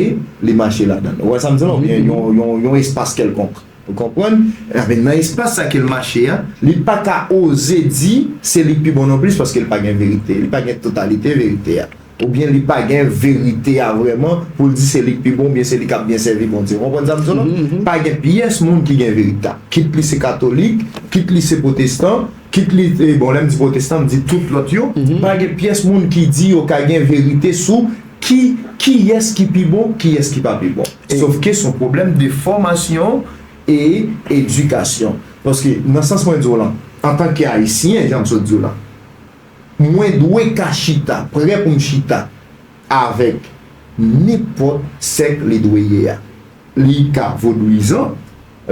li mache ladan l. Ou wè sa m di la? Oubyen yon, yon, yon espas kèlkonk. Ou konprann? Ebyen, nan espas sa ke l mache a, li pa ka oze di se li k pi bon non plis paske li pa gen verite. Li pa gen totalite verite a. Oubyen li pa gen verite a vrèman pou l di se li k pi bon oubyen se li k ap byen sèvi Bondye. Ou konprann sa m di w la? Pa gen pyès moun ki gen verite a. Kit li se katolik, kit li se pwotestan, kit li, e, bon, lè m di pwotestan, m di tout lòt yo. Pa gen pyès moun ki di yo ka gen verite sou ki, kiyès ki pi bon, kiyès ki pa pi bon. Sòf ke se yon pwoblèm de fòmasyon e edikasyon. Paske, nan sans mwen di w lan, antanke Ayisyen, jan m sot di w la, mwen dwe ka chita, prè pou m chita avèk nenpòt sèk li dwe ye a. Li ka vodouyizan,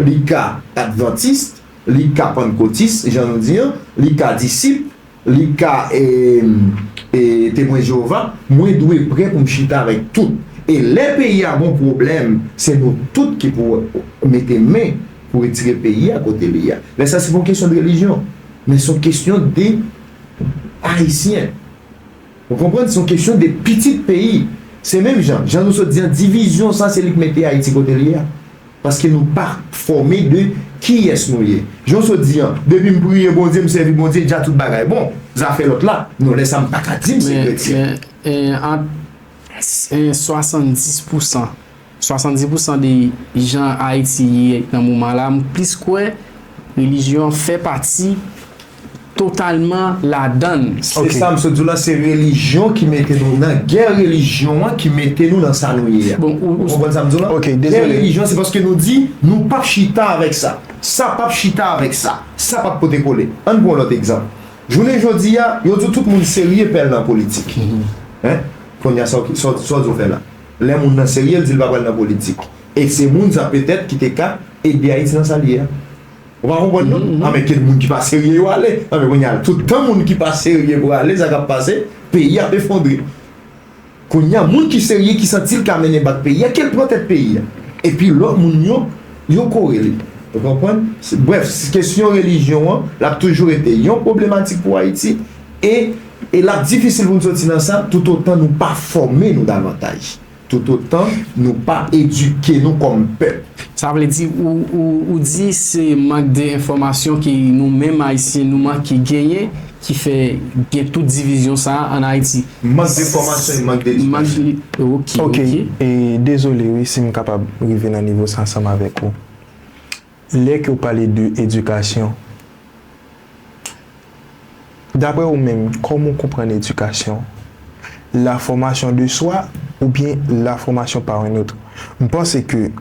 li ka advantis, li ka pannkotis, jan nou di an, li ka disip, li ka e, e, temwen Jewova, mwen dwe prè pou m chita avèk tout. E lè peyi a gon pwoblèm, se nou tout ki pou mete men pou retire peyi a kote li ye a. Lè sa se pa yon kesyon de relijyon, men se yon kesyon de Ayisyen. Ou konprann? Se yon kesyon de pitit peyi. Se menm jan, jan nou sot di an, divizyon sa se li k mete Ayiti kote li ye a. Paske nou pa fòme de kiyès nou ye. Jan w sot di an, depi m priye Bondye, m sèvi Bondye, dja tout bagay bon. Zafè lòt la, non, lè sa m pa ka di m se kretyen. Men, men, e, ant, e, swasanndis pousan, swasanndis pousan de jan Ayiti ye nan moman la, m plis kwè relijyon fè pati totalman ladan l. Se sa m sot di w la, se relijyon ki mete nou nan gè relijyon an, ki mete nou nan sa nou ye a. Bon, ou konprann sa m di w la? Gè relijyon, se paske nou di, nou p ap chita avèk sa. Sa p ap chita avèk sa. Sa p ap pote kole. Ann pran yon lòt egzanp. Jounen jodi a, yo di w tout moun serye pè l nan politik. Hein? Kounye a, sa w di w fè la? Lè moun nan serye, l di l pa pral nan politik. E se moun sa petèt ki te ka ede Ayiti nan sa l ye a. Ou pa konprann non? Anben, kèk moun ki pa serye yo ale. Anben, kounye a, tout tan moun ki pa serye pou ale, sa k ap pase, peyi ap efondre. Kounye a, moun ki serye, ki santi l ka mennen bak peyi a, ke l pran tèt peyi a. Epi lòt moun yo, yo kore li. Ou konprann? Brèf, kesyon relijyon an, l ap toujou rete yon pwoblematik pou Ayiti. E, e l ap difisil pou n soti nan sa, toutotan nou pa fòme nou davantaj. Toutotan nou pa edike nou kòm pèp. Sa vle di, ou, ou, ou di se mank de enfòmasyon ke nou menm Ayisyen nou manke genyen ki fè gen tout divizyon sa a ann Ayiti. Mank de fòmasyon e mank de edikasyon. Ok, ok. E dezole wi si m kapab rive nan nivo sa ansanm avèk ou. Lè ke w pale de edikasyon, daprè ou menm, kòman w konprann edikasyon? La formation de soi oubyen la formation par un autre? M panse ke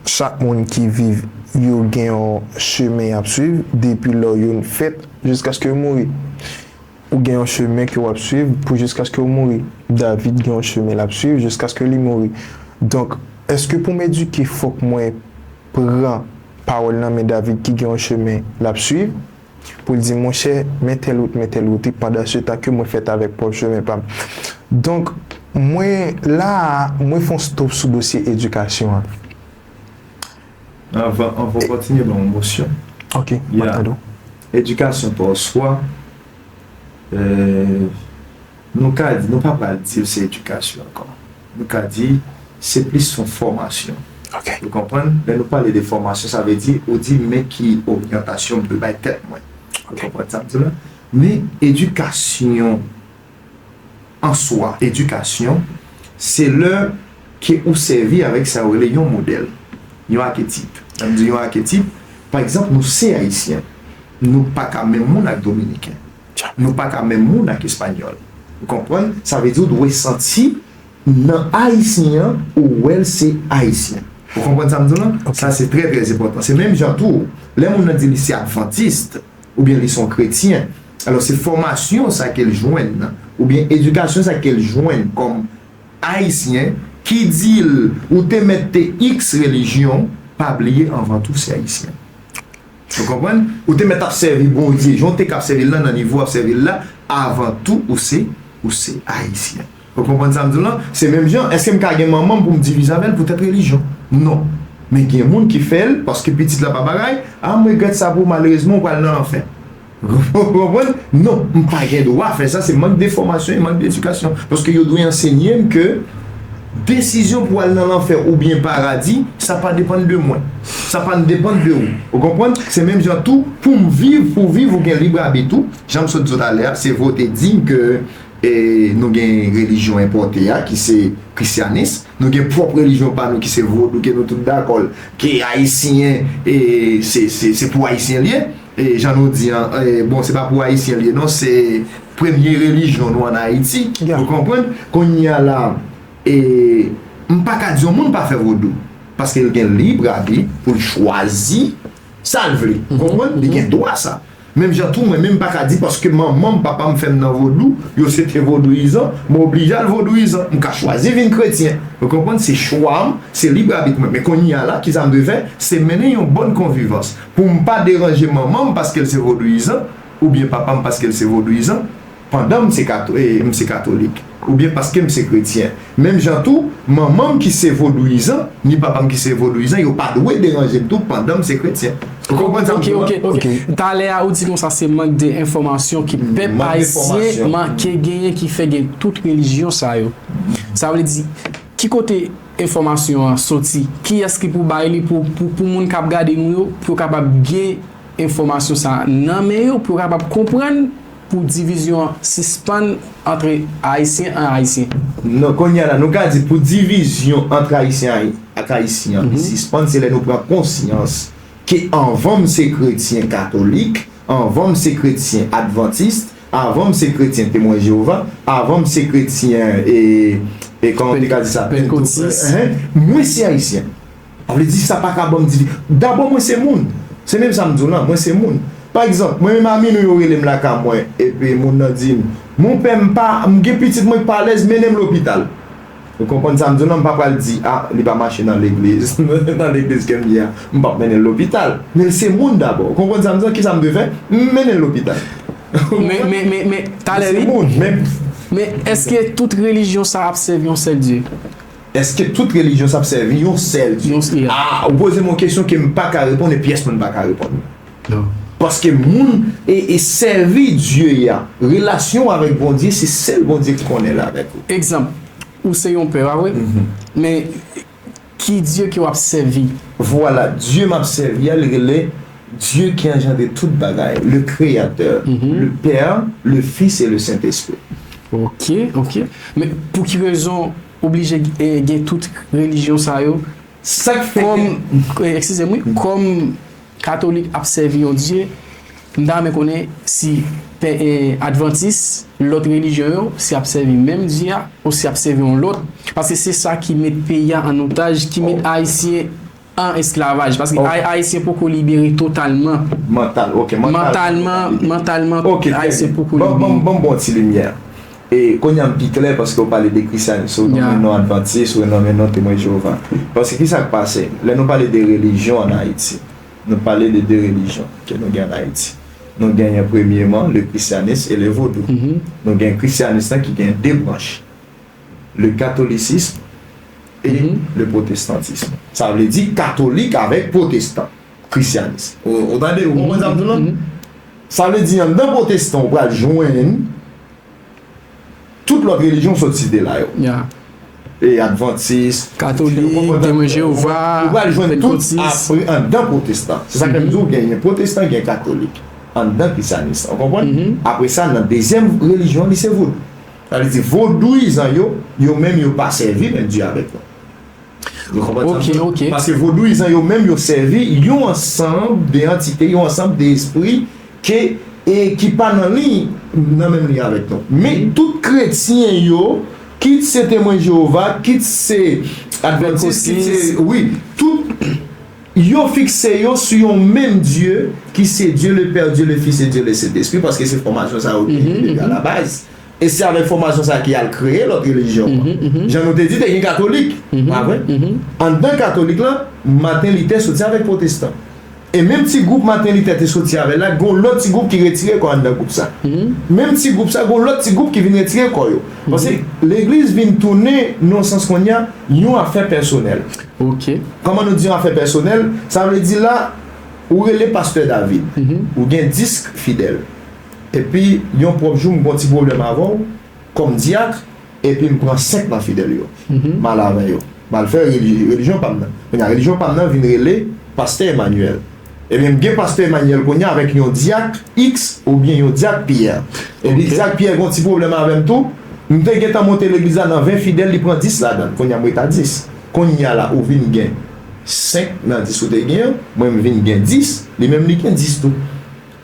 chak moun ki viv, yo gen yon chemen y ap swiv depi lè yo fèt jiskaske yo mouri. Ou gen yon chemen ke w ap swiv pou jiskaske w mouri. David gen yon chemen l ap swiv jiskaske li mouri. Donk, èske pou m edike fòk mwen pran pawòl nan men David ki gen yon chemen l ap swiv? Pou l di, monchè, men tèl wout, men tèl wout, wi, pandan se tan ke mwen fèt avèk pwòp chemen pa m. Donk, mwen la a, mwen fè yon stop sou dosye edikasyon an. Anvan, anvan w kontinye, ban m yon mosyon. Ok, m ap tande w. Edikasyon pa swa, euh, nou ka di, nou pa pral di l se edikasyon ankò. Nou ka di, se plis yon fòmasyon. Ok. Ou konprann? Lè nou pale de fòmasyon, sa vle di, ou di, men ki oryantasyon m dwe bay tèt mwen. Ou konprann sa m di la? Men edikasyon an swa, edikasyon, se lè ke ou sèvi avèk sa yo rele yon modèl, yon aketip. Lè m di yon aketip, pa egzanp, nou se Ayisyen. Nou pa ka menm moun ak Dominiken. Nou pa ka menm moun ak Espanyòl. Ou konprann? Sa vle di ou dwe santi nan Ayisyen an, ou wè l se Ayisyen. Ou konprann sa m di w lan? Sa se trè, trè enpòtan. Se menm jan tou, lè moun nan di li se advantis, oubyen li se yon kretyen. Alò, se fòmasyon sa ke l jwenn nan, oubyen edikasyon sa ke l jwenn kòm Ayisyen, ki di l ou te mèt te iks relijyon, pa bliye anvan tou se Ayisyen. Ou konprann? Ou te mèt ap sèvi Bondye, jan w te ka ap sèvi l lan, nan nivo w ap sèvi l la, avan tou ou se, ou se Ayisyen. Ou konprann sa m di w lan? Se menm jan, èske m ka gen manman m pou m divize avè l poutèt relijyon? Non. Men gen moun ki fè l paske pitit la pa bagay, a m regrèt sa pou ou, malerezman ou pral nan lanfè. Ou konprann? Non, m pa gen dwa fè sa, se mank de fòmasyon e mank de edikasyon. Paske yo dwe ansenye m ke desizyon pou al nan lanfè oubyen paradi, sa pa depann de mwen. Sa pa depann de ou. Ou konprann? Se menm jan tou, pou m viv, pou w viv, ou gen lib abit ou. Jan m sot di w talè a, se vote di m ke e nou gen relijyon enpòte a ki se krisyanis, nou gen pwòp relijyon pa nou ki se vodou, ke nou tout dakò l, ke ayisyen e se, se, se pou ayisyen l ye. E jan nou di an, e, bon, se pa pou ayisyen l ye non, se premye relijyon nou ann Ayiti. Ou konprann? Kounye a la, e m pa ka di yon moun pa fè vodou, paske l gen lib abit pou l chwazi sa l vle. Ou konprann? Li gen dwa sa. Menm jan tou, mwen menm m pa ka di paske manman m, papa m fè m nan vodou, yo se te vodouyizan, m oblije al vodouyizan. M ka chwazi vin kretyen. Ou konprann? Se chwa m, se lib abit mwen. Men kounye a la, kisa m dwe fè? Se mennen yon bòn konvivans. Pou m pa deranje manman m paske l se vodouyizan, oubyen papa m paske l se vodouyizan, pandan m se kato, e, m se katolik, oubyen paske m se kretyen. Menm jan tou, manman m ki se vodouyizan, ni papa m ki se vodouyizan, yo pa dwe deranje m tou pandan m se kretyen. Ou konprann sa m di w lan? Ok, ok, ok. Talè a, ou di konsa se mank de enfòmasyon ke pèp ayisyen manke genyen ki fè gen tout relijyon sa yo. Sa vle di, ki kote enfòmasyon an soti? Kiyès ki pou bay li pou, pou, pou moun k ap gade nou yo, pou yo kapab gen enfòmasyon sa a nan men yo, pou yo kapab konprann pou divizyon an sispann antre Ayisyen an Ayisyen? Non, kounye a la, nou ka di pou divizyon ant Ayisyen ak Ayisyen an sispann, se lè nou pran konsyans ke anvan m se kretyen katolik, Avan m se kretyen advantis, avan m se kretyen temwen Jewova, avan m se kretyen, e, e kòman m te ka di sa? Pentecostal. Pentecostal. Enhen. Mwen se ayisyen. Sa vle di sa pa ka ban m difi-, dabò mwen se moun. Se menm sa m di w lan, mwen se moun. Pa egzanp, mwen menm ami nou yo rele m lakay mwen, epi moun nan di m, "Mon pè, m pa, m gen pitit mwen ki pa alèz, mennen m lopital." Ou konprann sa m di w lan, m pa pral di, "A, li pa mache nan legliz." Nan legliz ke m ye a, m p ap mennen l lopital. Men l se moun dabò. Ou konprann sa m di w lan, kisa m dwe fè? M mennen l lopital. Men, men, men, men, talè li. Se moun, men. Men èske tout relijyon sa ap sèvi yon sèl Dye? Èske tout relijyon sa ap sèvi yon sèl Dye? Yon sèl. A, ou poze m yon kesyon ke m pa ka reponn e pyès moun pa ka reponn. Non. Paske moun e, e sèvi Dye a, relasyon avèk Bondye, se sèl Bondye ki konnen l avèk ou. Egzanp, ou se yon pè, pa vre? Mhm. Men ki Dye ke w ap sèvi? Vwala, Dye m ap sèvi a, li rele Dye ki anjandre tout bagay, le Créateur, mhm, le Père, le Fils et le Saint-Esprit. Ok, ok. Men pou ki rezon oblije, eh, gen tout relijyon sa yo? Sa k fè ke... Kòm, eh, eskize m, wi, kòm katolik ap sèvi yon Dye, m ta renmen konnen si pè, eh, advantis, lòt relijyon yo, si ap sèvi menm Dye a, ou si ap sèvi yon lòt. Paske se sa ki met peyi a an otaj, ki met ayisyen an esklavaj. Paske ay-, ayisyen poko libere totalman. Mantal, ok, mantal. Mantalman, mantalman, ayisyen poko libere. Ban, ban, ban m ba w ti limyè. E kounye a m pi klè paske w pale de kristyanis, ou nonmen non advantis, ou nonmen non temwen Jewova. Paske kisa k pase? Lè nou pale de relijyon ann Ayiti, nou pale de de relijyon ke nou gen ann Ayiti. Nou genyen premyeman le christianisme et le vodou. Mhm. Nou gen kristyanis lan ki gen de branch, le catholicisme et, mhm, le protestantisme. Sa vle di katolik avèk pwotestan, kristyanis. Ou, ou tande, ou konprann sa m di w lan? Mhm. Sa vle di anndan pwotestan ou pral jwenn tout lòt relijyon sot site la yo. Ya. E advantis, katolik, temwen Jewova, ou pral jwenn tout pentecôtiste. Apre anndan pwotestan. Se sa k fè m di w genyen pwotestan, gen katolik. Anndan kristyanis, ou konprann? Mhm. Apre sa, nan dezyèm relijyon, li se vodou. Sa vle di, vodouyizan yo, yo menm yo pa sèvi menm Dye avèk nou. Ou konprann sa m di w? Ok, ok. Paske vodouyizan yo menm yo sèvi yon ansanm de antite, yon ansanm de espri ke, e ki pa nan liy, nan menm liy avèk nou. Men tout kretyen yo, kit se temwen Jewova, kit se advantis, kit se, wi, tout yo fikse yo sou yon menm Dye, ki se Dye le Pè, Dye le Fis e Dye le Sentespri, paske se fòmasyon sa yo ki vin depi a la baz. E se avèk fòmasyon sa ki al kreye lòt relijyon an. Mhm, mhm. Jan nou te di, te gen katolik, pa vre? Mhm. Anndan katolik lan, Maten Litè soti avèk pwotestan. E menm ti gwoup Maten Litè te soti avè l la, gen yon lòt ti gwoup ki retire kò anndan gwoup sa. Mhm. Menm ti gwoup sa, gen yon lòt ti gwoup ki vin retire kò yo. Paske legliz vin tounen, nan sans kounye a, yon afè pèsonèl. Ok. Kòman nou di yon afè pèsonèl? Sa vle di la, ou rele pastè David. Mhm. Ou gen dis fidèl. Epi, yon pwòp jou, m gon ti pwoblèm avè w, kòm dyak, epi m pran senk nan fidèl yo. Mhm. M al avè yo. M al fè reli-, relijyon pa m nan. Kounye a, relijyon pa m nan vin rele pastè Emmanuel. Ebyen, m gen pastè Emmanuel kounye a avèk yon dyak X oubyen yon dyak Pierre. Epi, ok, dyak Pierre gon ti pwoblèm avè m tou. M te gentan monte legliz la nan ven fidèl, li pran dis ladan l. Kounye a, m ret a dis. Kounye a la, ou vin gen senk nan dis ou te gen an, mwen m vin gen dis, li menm li gen dis tou.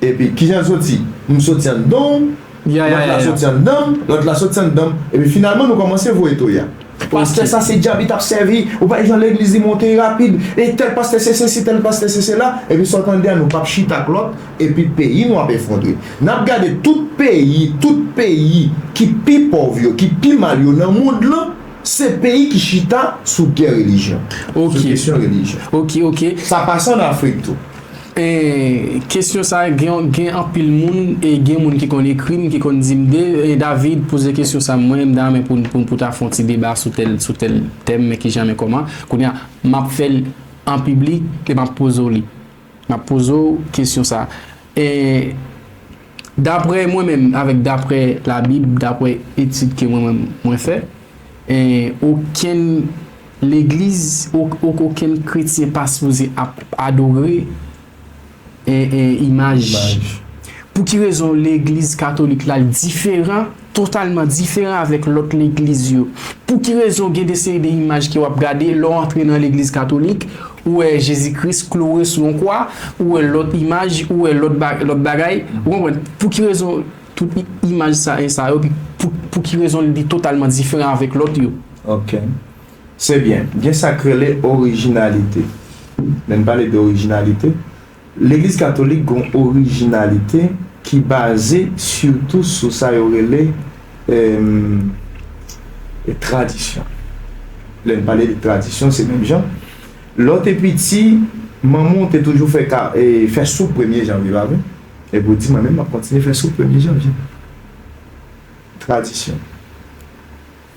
Epi, kijan l soti? M soti anndan w, ya, ya, lòt la, ya, ya, soti anndan m, lòt la soti anndan m. Epi, finalman, nou kòmanse voye toya. Ok. Pastè sa se dyab li t ap sèvi, ou pa jan legliz li monte rapid, e tèl pastè se sesi, tèl pastè se sela, epi sa w tande a, nou p ap chita ak lòt, epi peyi nou ap efondre. N ap gade tout peyi, tout peyi ki pi pòv yo, ki pi mal yo nan mond lan, se peyi ki chita sou gè relijyon, ok, sou kesyon relijyon. Ok, ok. Sa pase ann Afrik tou. E, kesyon sa, gen, gen anpil moun, e gen moun ki konn ekri m, ki konn di m de, e David poze kesyon sa, mwen, m ta renmen pou, pou, pou ta fè yon ti deba sou tèl, sou tèl tèm, men ki jan, men kòman. Kounye a, m ap fè l an piblik, e m ap poze w li. M ap poze w kesyon sa. E, daprè mwen menm, avèk daprè Labib, daprè etid ke mwen menm mwen fè, e, okenn legliz, o-, o-, okenn kretyen pa sipoze ap adore, e, e, imaj. Imaj. Pou ki rezon legliz katolik la diferan, totalman diferan avèk lòt legliz yo? Pou ki rezon gen de seri de imaj ke w ap gade lè w antre nan legliz katolik, Ou wè Jezi Kris kloure sou yon kwa, ou wè lòt imaj, ou wè lòt ba- lòt bagay. Ou konprann? Pou ki rezon tout i- imaj sa, sa yo, pou, pou ki rezon li totalman diferan avèk lòt yo? Ok. Se byen. Gen sa k rele orijinalite. Lè n pale de orijinalite, Legliz Katolik gen yon orijinalite ki baze sitou sou sa yo rele e, tradisyon. Lè n pale de tradisyon, se menm jan. Lè w te piti, manman w te toujou fè, ka, e, fè soup premye janvye, pa vre? Epi w di, mwen menm, m ap kontinye fè soup premye janvye. Tradisyon.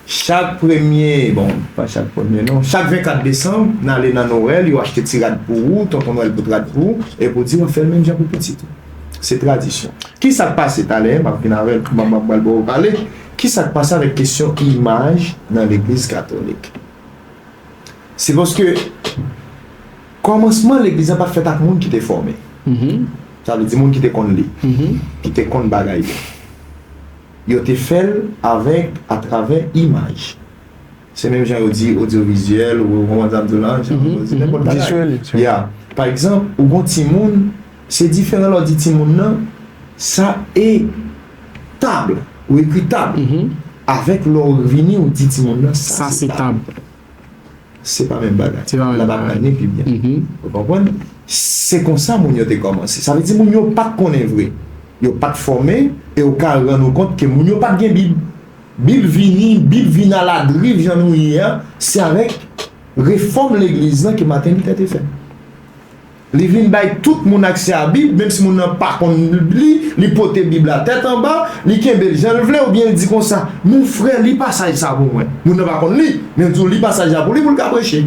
Chak premye, bon, pa chak premye non, chak vennkat desanm, n ale nan Nwèl, yo achte ti rad pou ou, tonton Nwèl pote rad pou ou, epi w di w ap fè l menm jan pou pitit ou. Se tradisyon. Ki sa k pase talè, m ap vin avè l, m ap pral ba w pale. Ki sa k pase avèk kesyon imaj nan legliz katolik? Se paske kòmansman legliz la pa t fèt ak moun ki te fòme. Sa vle di moun ki te konn li, ki te konn bagay yo. Yo te fè l avèk, atravè imaj. Se menm jan yo di odyovizyèl, ou konprann sa m di w la, jan yo di nenpòt bagay. Ya. Pa egzanp, ou gon timoun, se diferan lè w di timoun nan, sa e tab, ou ekri tab. Avèk lè w vini, ou di timoun nan, sa se tab. Se pa menm bagay. L ap aprann li pi byen. Ou konprann? Se konsa moun yo te kòmanse. Sa vle di moun yo pa t konnen vre. Yo pa t fòme, e w ka rann ou kont ke moun yo pa t gen Bib. Bib vini, Bib vin aladriv jan nou ye a, se avèk refòm legliz lan ke Maten Litè te fè. Li vin bay tout moun aksè a Bib, menm si moun nan pa konn li, li pote Bib la tèt anba, li kenbe l jan l vle, oubyen l di konsa, mon frè, li pasaj sa pou mwen. Moun nan pa konn li, men l di w li pasaj la pou li, pou l ka preche.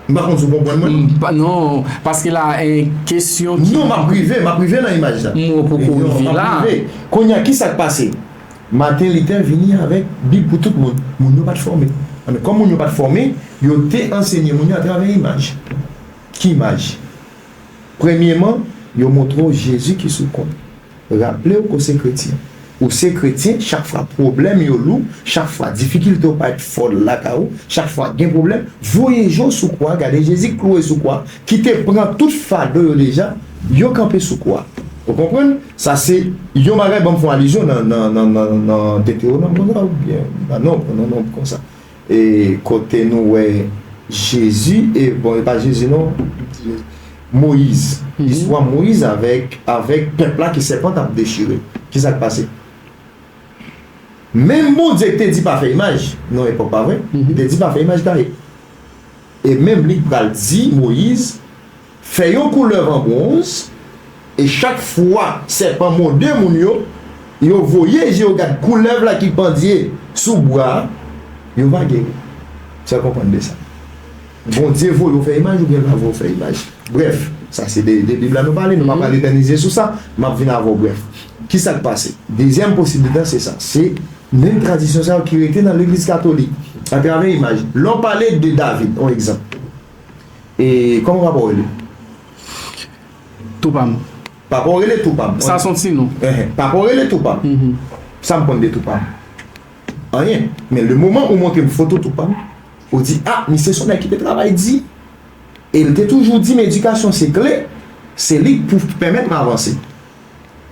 M pa konn si w konprann mwen. M pa, non, paske la, en kesyon ki. Non, m ap rive, m ap rive nan imaj la. M poko rive la. Kounye a, ki sa k pase? Maten Litè vini avèk Bib pou tout moun. Moun yo pa t fòme. Men kòm moun yo pa t fòme, yo te ansenye moun yo atravè imaj. Ki imaj? Premyeman, yo montre w Jezi ki sou kwa. Raple w ke w se kretyen. Ou se kretyen, chak fwa pwoblèm yo lou, chak fwa difikilte yo parèt fò lakay ou, chak fwa gen pwoblèm, voye je w sou kwa, gade Jezi k kloure sou kwa, ki te pran tout fado yo deja, yo kanpe sou kwa. Ou konprann? Sa se yon bagay, ban m fè yon alizyon nan, nan, nan, nan, nan Detewonòm konsa, oubyen nan nonb, nan nonb konsa. E kote nou wè Jezi, e bon, e pa Jezi non, Moyiz. Istwa Moyiz avèk, avèk pèp la ke sèpan t ap dechire. Ki sa k pase? Menm Bondye ki te di pa fè imaj, nan epòk pa vre, li te di pa fè imaj taye. E menm li k pral di Moyiz, fè yon koulèv an bwonz, e chak fwa sèpan mòde moun yo, yo voye je yo gad koulèv la ki pandye sou bwa a, yo va geri. Sa w konprann de sa? Bondye voye w fè imaj oubyen l pa voye w fè imaj? Brèf, sa se de, de Bib la nou pale, nou pa pral etènize sou sa, m ap vin avè w brèf. Ki sa k pase? Dezyèm posiblite a se sa, se menm tradisyon sa yo ki rete nan legliz katolik, atravè imaj. Lè w pale de David, yon egzanp. E kòman papa w rele? Tou pa m. Papa w rele Tou pa m. Sa se yon ti non. Enhen. Papa w rele Tou pa m. Sa m konn de Tou pa m? Anyen. Men le moman ou montre m foto Tou pa m, ou di, a, misye se yon nèg ki te travay di. E l te toujou di m edikasyon se kle, se li k pou pèmèt m avanse.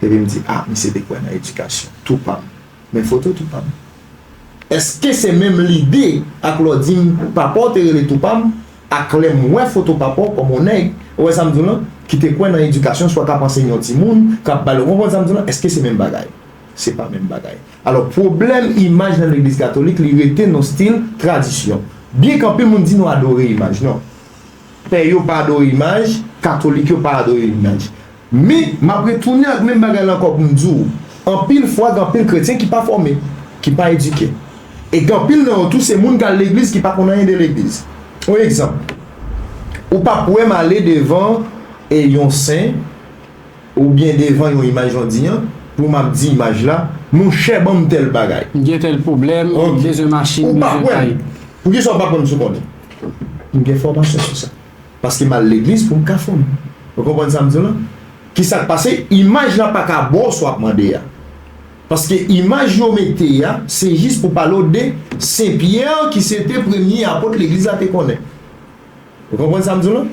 Epi m di, a, misye te kwè nan edikasyon. Tou pa m. Men foto Tou pa m. Èske se menm lide ak lè w di m papa w te rele Tou pa m, ak lè m wè foto papa w kòm yon nèg, ou wè sa m di w lan, ki te kwè nan edikasyon, swa k ap ansenye yon timoun, k ap ba l, ou konprann sa m di w lan? Èske se menm bagay? Se pa menm bagay. Alò, pwoblèm imaj nan legliz katolik, li rete nan stil tradisyon. Byen ke anpil moun di nou adore imaj, non. Pè yo pa adore imaj, katolik yo pa adore imaj. Men, m ap retounen ak menm bagay la ankò pou m di w, anpil fwa, gen anpil kretyen ki pa fòme, ki pa edike. E gen anpil nan yo tou, se moun k al legliz ki pa konn anyen de legliz. Yon egzanp, ou p ap wè m ale devan e yon sen, oubyen devan yon imaj, jan w di an, pou m ap di imaj la, monchè, ban m tèl bagay. M gen tèl pwoblèm, m bezwen machin, m bezwen kay. Poukisa w p ap wè m si w konnen? M gen fòmasyon sou sa. Paske m al legliz pou m ka fòme. Ou konprann sa m di w lan? Ki sa k pase? Imaj la pa ka ba w sa w ap mande a. Paske imaj yo mete a, se jis pou pale w de Sen Pyè ki se te premye apot legliz la te konnen. Ou konprann sa m di w la?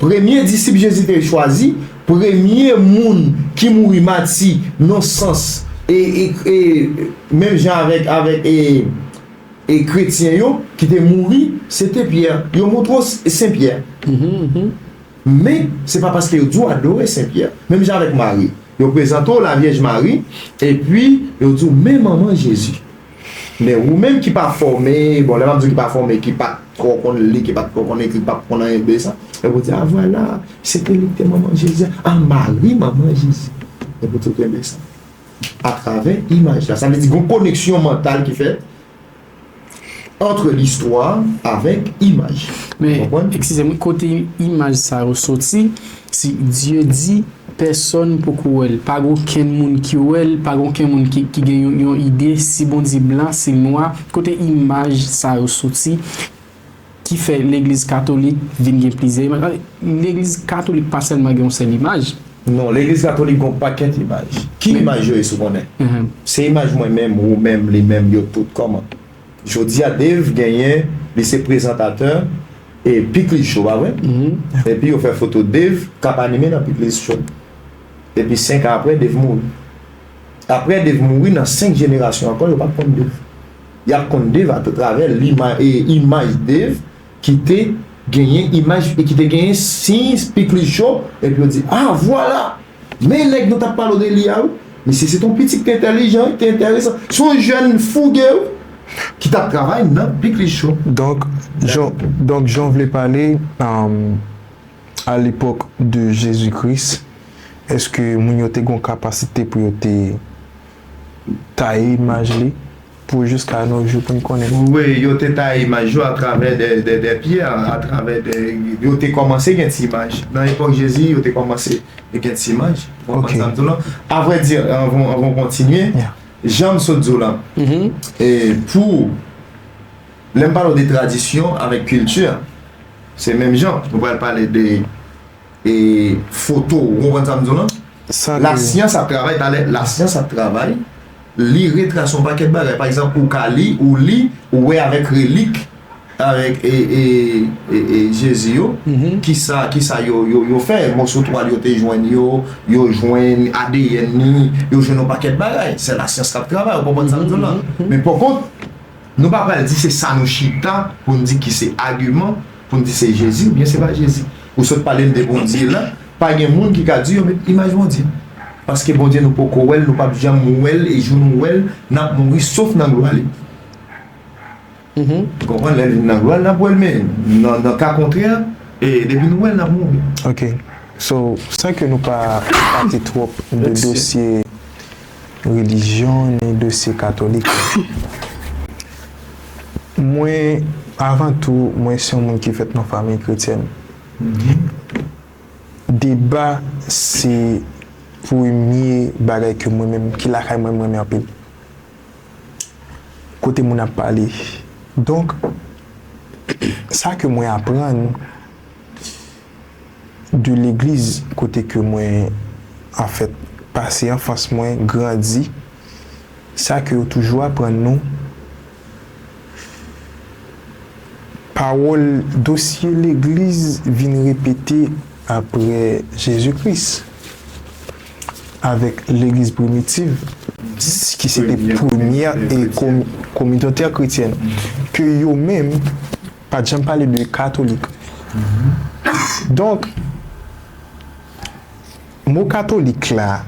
Premye disip Jezi te chwazi, premye moun ki mouri mati nan sans, e, e, e menm jan avèk, avèk e, e kretyen yo ki te mouri, se te Pyè. Yo montre w Sen Pyè. Men, se pa paske yo di w adore Sen Pyè. Menm jan avèk Mari. Yo prezante w Lavyèj Mari, epi yo di w, men manman Jezi. Men ou menm ki pa fòme, bon, lè m ap di w ki pa fòme, ki pa t twò konn li, ki pa t twò konn ekri, ki pa t konn anyen de sa, epi w di, a, vwala, se te li ki te manman Jezi, a, Mari, manman Jezi. Epi w tou kenbe sa. Atravè imaj la. Sa vle di, gon koneksyon mantal ki fèt ant listwa avèk imaj. Men, konprann? Eskize m, kote imaj sa yo soti, si Dye di, pèsonn poko wè l, pa gen okenn moun ki wè l, pa gen okenn moun ki, ki gen yon, yon ide si Bondye blan, si l nwa, kote imaj sa yo soti, ki fè legliz katolik vin gen plizyè imaj? Legliz katolik pa sèlman gen yon sèl imaj. Non, legliz katolik gen yon pakèt imaj. Ki imaj yo ye, si w konnen? Se imaj mwen menm, ou menm, li menm, yo tout, kòman? Jodi a, Dave genyen, li se prezantatè e Pikliz Show, pa vre? Epi yo fè foto Dave k ap anime nan Pikliz Show. Epi senk an apre, Dave mouri. Apre Dave mouri, nan senk jenerasyon ankò, yo p ap konn Dave. Y ap konn Dave atravè lima, e, imaj Dave ki te genyen imaj, e ki te genyen siy Pikliz Show, epi yo di, a, vwala! Men nèg nou t ap pale w de li a, wi. Mesye, se t on pitit ki te entèlijan, ki te enteresan. Se yon jèn fouge, wi, ki t ap travay nan Pikliz Show. Donk, jan, donk, jan w vle pale, um, a lepòk de Jezi Kris, èske moun yo te gen yon kapasite pou yo te taye imaj li? Pou jiska nos jours pou n konnen. Wi, yo te taye imaj yo atravè de, de, de pyè, atravè de, yo te kòmanse gen ti imaj. Nan epòk Jezi, yo te kòmanse gen ti imaj. Ou konprann sa m di w lan? Avrèdi, anvan, anvan w kontinye, jan m sot di w lan, e pou, lè m pale w de tradisyon avèk kilti, se menm jan. Nou pral pale de e foto, ou konprann sa m di w lan? Lasyans ap travay, talè, lasyans ap travay, li retrase yon pakèt bagay. Pa egzanp, ou ka li, ou li, ou wè avèk relik, avèk, e, e, e, e, Jezi yo, kisa, kisa yo, yo, yo fè, moso twal yo te jwenn yo, yo jwenn A D N ni, yo jwenn yon pakèt bagay. Se lasyans k ap travay, ou konprann sa m di w lan? Men pakont, nou pa pral di se sa nou chita pou n di ki se agiman, pou n di se Jezi oubyen se pa Jezi. Ou sot pale n de Bondye la, pa gen moun ki ka di yo met imaj Bondye. Paske Bondye nou poko wè l, nou p ap janm wè l, e jou nou wè l, n ap mouri, sof nan glwa li. Ou konprann? Lè l vin nan glwa l, n ap wè l, men nan, nan ka kontrè, e depi nou wè l, n ap mouri. Ok. So, san ke nou pa pati twòp de dosye relijyon ni dosye katolik, mwen, avan tou, mwen se yon moun ki fèt nan fanmi kretyèn. Deba se premye bagay ke mwen menm, ki lakay mwen, mwen renmen anpil. Kote moun ap pale. Donk, sa ke mwen aprann de legliz kote ke mwen, anfèt, pase anfans mwen, grandi, sa ke yo toujou aprann nou, pawòl, dosye legliz vin repete apre Jezi Kris, avèk legliz primitiv, ki se te premyè e komi-, kominote kretyèn, ke yo menm pa t janm pale de katolik. Donk, mo katolik la,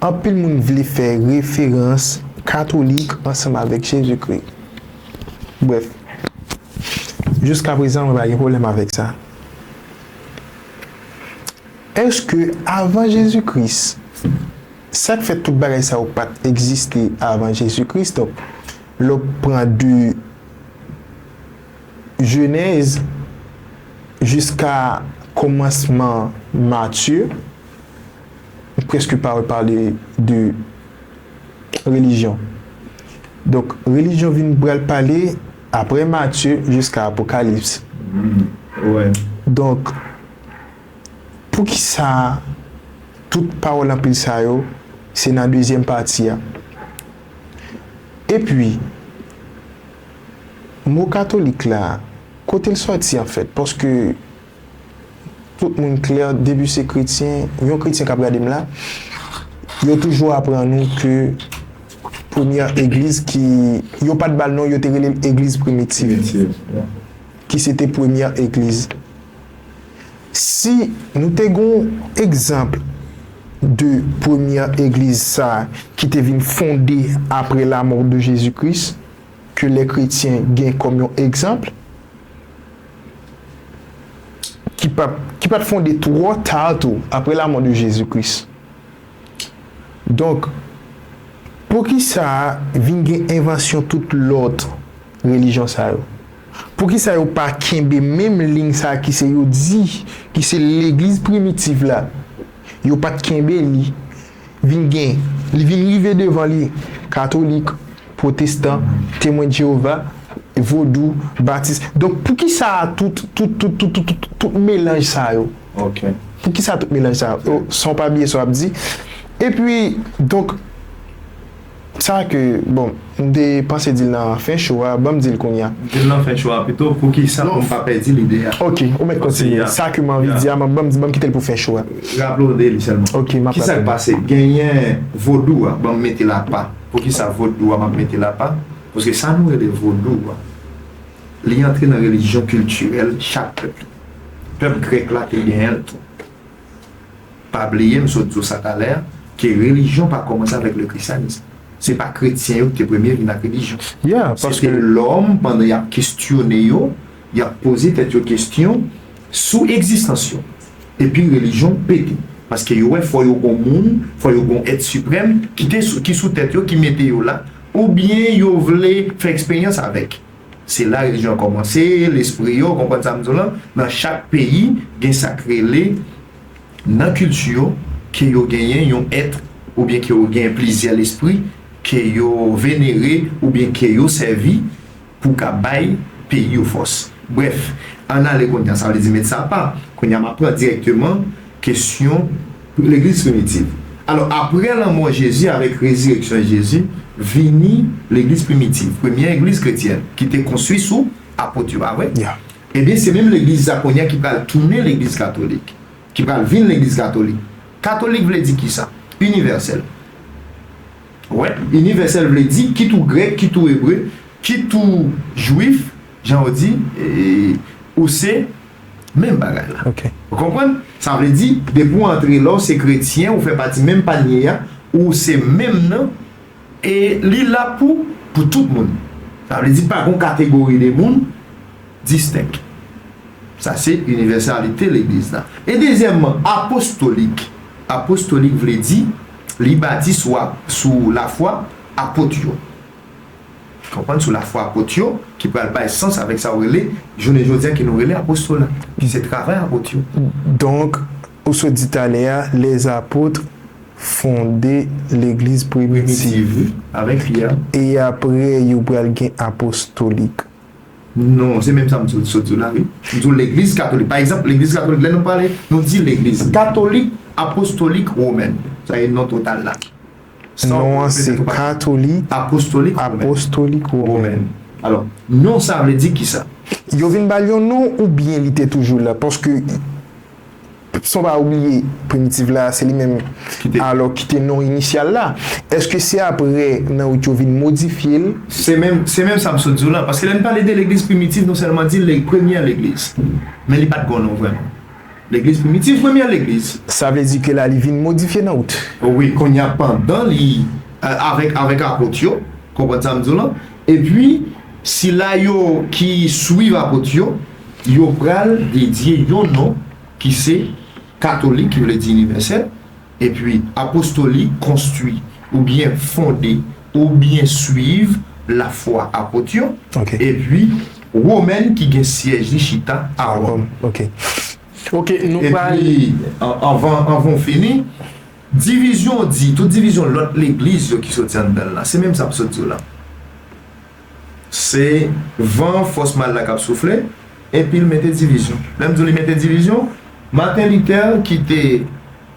anpil moun vle fè referans katolik ansanm avèk Jezikri. Brèf, jiska prezan, mwen pa gen pwoblèm avèk sa. Èske avan Jezi Kris, sa k fè tout bagay sa yo pa t egziste avan Jezi Kris? Donk, lè w pran de Jenèz jiska kòmansman Matye, prèske pa pale de relijyon. Donk, relijyon vin pral pale apre Matye jiska Apokalips. Donk, poukisa tout pawòl anpil sa yo, se nan dezyèm pati a? Epi, mo katolik la, kote l sòti, anfèt? Paske tout moun klè, depi se kretyen, yon kretyen k ap gade m la, yo toujou aprann nou ke premyè egliz ki, yo pa t ba l non, yo te rele l egliz primitiv, ki se te premyè egliz. Si nou te gen yon egzanp de premyè egliz sa a ki te vin fonde apre lamò de Jezi Kris, ke lè kretyen gen kòm yon egzanp, ki pa, ki pa t fonde twò ta tou apre lamò de Jezi Kris. Donk, poukisa vin gen envansyon tout lòt relijyon sa yo? Poukisa yo pa kenbe menm liy sa ki se yo di, ki se legliz primitiv la? Yo pa t kenbe li. Vin gen, li vin rive devan li, katolik, pwotestan, temwen de Jewova, vodou, batis. Donk, poukisa tout, tout, tout, tout, tout, tout, tout melanj sa yo? Ok. Poukisa tout melanj sa yo? San w pa bliye sa w ap di. Epi, donk, sa ke, bon, m te panse di l nan fen show a, ban m di l kounye a. Di l nan fen show a pito, poukisa pou m pa pèdi lide a? Ok, ou mèt kontinye. Sa ke m anvi di a, ban m, ban m kite l pou fen show a. Raple w de li sèlman. Ok, m ap raple. Kisa k pase? Genyen vodou a, ban m mete l apa. Poukisa vodou a, m ap mete l apa? Paske sa nou rele vodou a, li antre nan relijyon kiltirèl chak pèp. Pèp grèk la te genyen l tou. Pa bliye, m sot di w sa talè a, ke relijyon pa kòmanse avèk le christianisme. Se pa kretyen yo ki te premye vin ak relijyon. Se te lòm, pandan y ap kesyone yo, y ap poze tèt yo kesyon sou egzistans yo. Epi relijyon pete. Paske yo wè fò yo gon moun, fò yo gon èt siprèm ki te sou, ki sou tèt yo, ki mete yo la, oubyen yo vle fè eksperyans avèk. Se la relijyon an kòmanse, lespri yo, w konprann sa m di w lan? Nan chak peyi, gen sa k rele nan kilti yo, ke yo genyen yon èt, oubyen ke yo genyen plizyè lespri, ke yo venere, oubyen ke yo sèvi pou ka bay peyi yo fòs. Brèf, ann ale kounye a, sa vle di met sa apa. Kounye a, m ap pran dirèkteman kesyon legliz primitiv. Alò, aprè lanmò Jezi avèk rezirèksyon Jezi, vini legliz primitiv, premyè egliz kretyèn, ki te konstwi sou apot yo, pa vre? Ebyen, se menm legliz sa kounye a ki pral tounen legliz katolik, ki pral vin legliz katolik. Katolik vle di kisa? Inivèsèl. Wè, inivèsèl vle di, kit ou grèk, kit ou ebre, kit ou jwif, jan yo di, e, ou se menm bagay la. Ou konprann? Sa vle di, depi w antre la, w se kretyen, ou fè pati menm panye a, ou se menm nan, e li la pou, pou tout moun. Sa vle di, pa gon kategori de moun distenk. Sa se inivèsalite legliz la. E dezyèmman, apostolik. Apostolik vle di, li bati sou, sou lafwa apot yo. Konprann, sou lafwa apot yo, ki pral bay sans avèk sa w rele, jounen jodi a, ke nou rele apostola, ki se travay apot yo. Donk, ou sot di talè a, lèzapot fonde legliz primitiv. Primitiv, avèk Pyè. E aprè, yo pral gen apostolik. Non, se menm sa m sot, sot di w la, wi. M di w legliz katolik. Pa egzanp, legliz katolik, lè nou pale, nou di legliz katolik apostolik womèn. Sa e non total la. Non an se katolik apostolik womèn. Alò, non sa vle di kisa? Yo vin ba l yon non oubyen li te toujou la? Paske, san w pa oubliye, primitiv la, se li menm, alò, ki te non inisyal la. Èske se aprè, nan wout yo vin modifye l? Se menm, se menm sa m sot di w la. Paske lè n pale de legliz primitiv, nou sèlman di le, premyè legliz. Men li pa t gon non vrèman. Legliz primitiv, premyè legliz. Sa vle di ke la li vin modifye nan wout. Wi, kounye a pandan li, avèk, avèk apot yo, konprann sa m di w lan? Epi, sila yo ki swiv apot yo, yo pral dedye yon non ki se katolik, ki vle di inivèsèl, epi apostolik, konstwi, oubyen fonde, oubyen swiv lafwa apot yo, epi womèn ki gen syèj li chita a Wòm. Ok, nou pral. Epi, anvan, anvan w fini, divizyon w di, tout divizyon lòt legliz yo ki soti anndan l la, se menm sa m sot di w la. Se van fòs mal la k ap soufle, epi l mete divizyon. Lè m di w li mete divizyon, Martin Luther ki te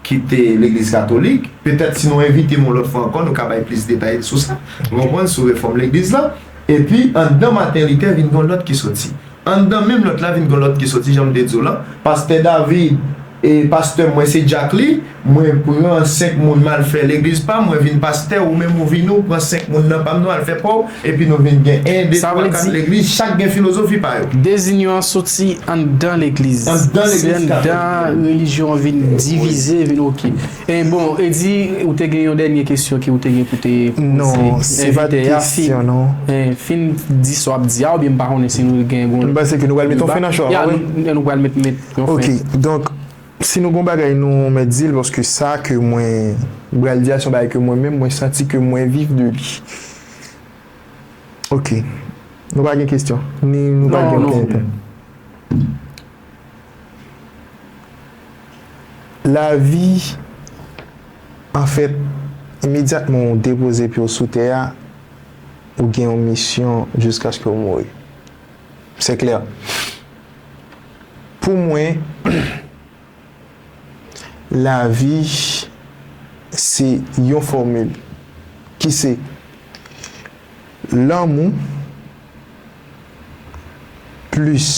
kite legliz katolik. Petèt si nou envite m yon lòt fwa ankò, nou ka bay plis detay sou sa. Ou konprann, sou refòm legliz la. Epi, anndan Martin Luther, vin gen yon lòt ki soti. Anndan menm lòt la vin gen lòt ki soti, jan m te di w lan. Pastè David, e pastè mwen se Jack Lee, mwen pran senk moun m al fè legliz pa m, mwen vin pastè, ou menm ou vini, ou pran senk moun nan pa m, nou al fè pa w, epi nou vin gen en, de, twa, kat legliz, chak gen filozofi pa yo. Dezinyon an soti anndan legliz. Anndan legliz katòlik. Se anndan relijyon an vin divize, vin oke. E bon, Eddy, ou te gen yon dènye kesyon ki ou te gen pou te poze. Non, se pa t kesyon, non. Fin di sa w ap di a, oubyen m pa konnen si nou gen yon... M panse ke nou pral met yon fen nan show a, pa vre? Ya, nou, nou pral met, met yon fen. Ok, donk, si nou gon bagay nou mèt di l, paske sa ke mwen pral di a se yon bagay ke mwen menm, mwen santi ke mwen viv de li. Ok. Nou pa gen kesyon. Ni nou pa gen okenn pen. Lavi, anfèt, imedyatman w depoze pye w sou tè a, ou gen yon misyon jiskaske w mouri. Se klè. Pou mwen, lavi se yon fòmil ki se lanmou plis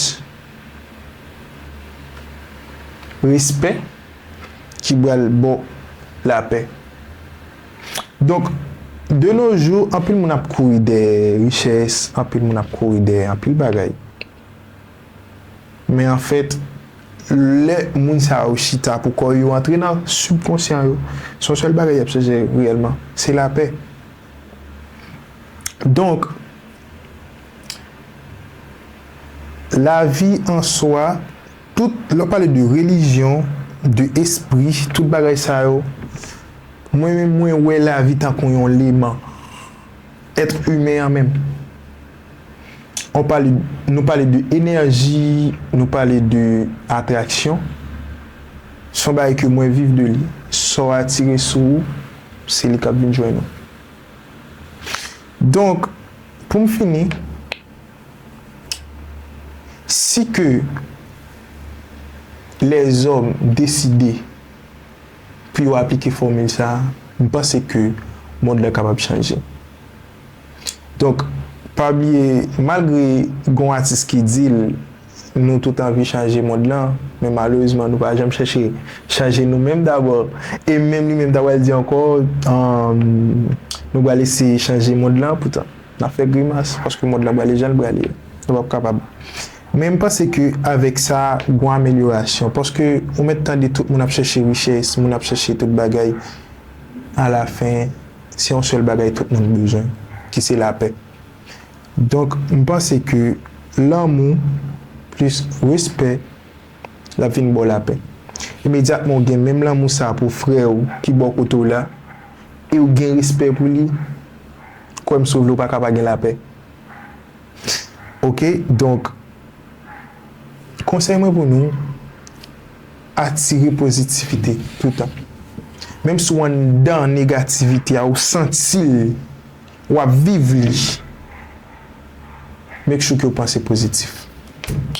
respè ki pral ba w lapè. Donk, de nos jours, anpil moun ap kouri dèyè richès, anpil moun ap kouri dèyè anpil bagay. Men anfèt, lè moun sa yo chita pou kò yo antre nan sibkonsyan yo, se yon sèl bagay y ap chèche reyèlman, se lapè. Donk, lavi an swa, tout, lè w pale de relijyon, de espri, tout bagay sa yo, mwen menm, mwen wè lavi tankou yon leman. Èt imen an menm. On pale, nou pale de enèji, nou pale de atraksyon. Se yon bagay ke mwen viv de li. Sa w atire sou ou, se li k ap vin jwenn ou. Donk, pou m fini, si ke lèzòm deside pou yo aplike fòmil sa a, m panse ke mond lan kapab chanje. Donk, pa bliye, malgre gon atis ki di l, nou tout anvi chanje mond lan, men malerezman, nou pa janm chèche chanje nou menm dabò. E menm li menm ta pral di ankò, um, nou pral eseye chanje mond lan, poutan n ap fè grimas, paske mond lan prale jan l prale. Nou p ap kapab. Men m panse ke avèk sa, gon amelyorasyon, paske ou mèt tande tout moun ap chèche richès, moun ap chèche tout bagay. Alafen, se yon sèl bagay tout moun bezwen, ki se lapè. Donk, m panse ke lanmou plis respè, l ap vin ba w lapè. Imedyatman w gen menm lanmou sa pou frè w ki bò kote w la, e w gen respè pou li, kwè m si w vle w pa ka pa gen lapè. Ok, donk, konsèy mwen pou nou, atire pozitivite toutan. Menm si w anndan negativite a, ou santi l, w ap viv li, make sure ke w panse pozitif.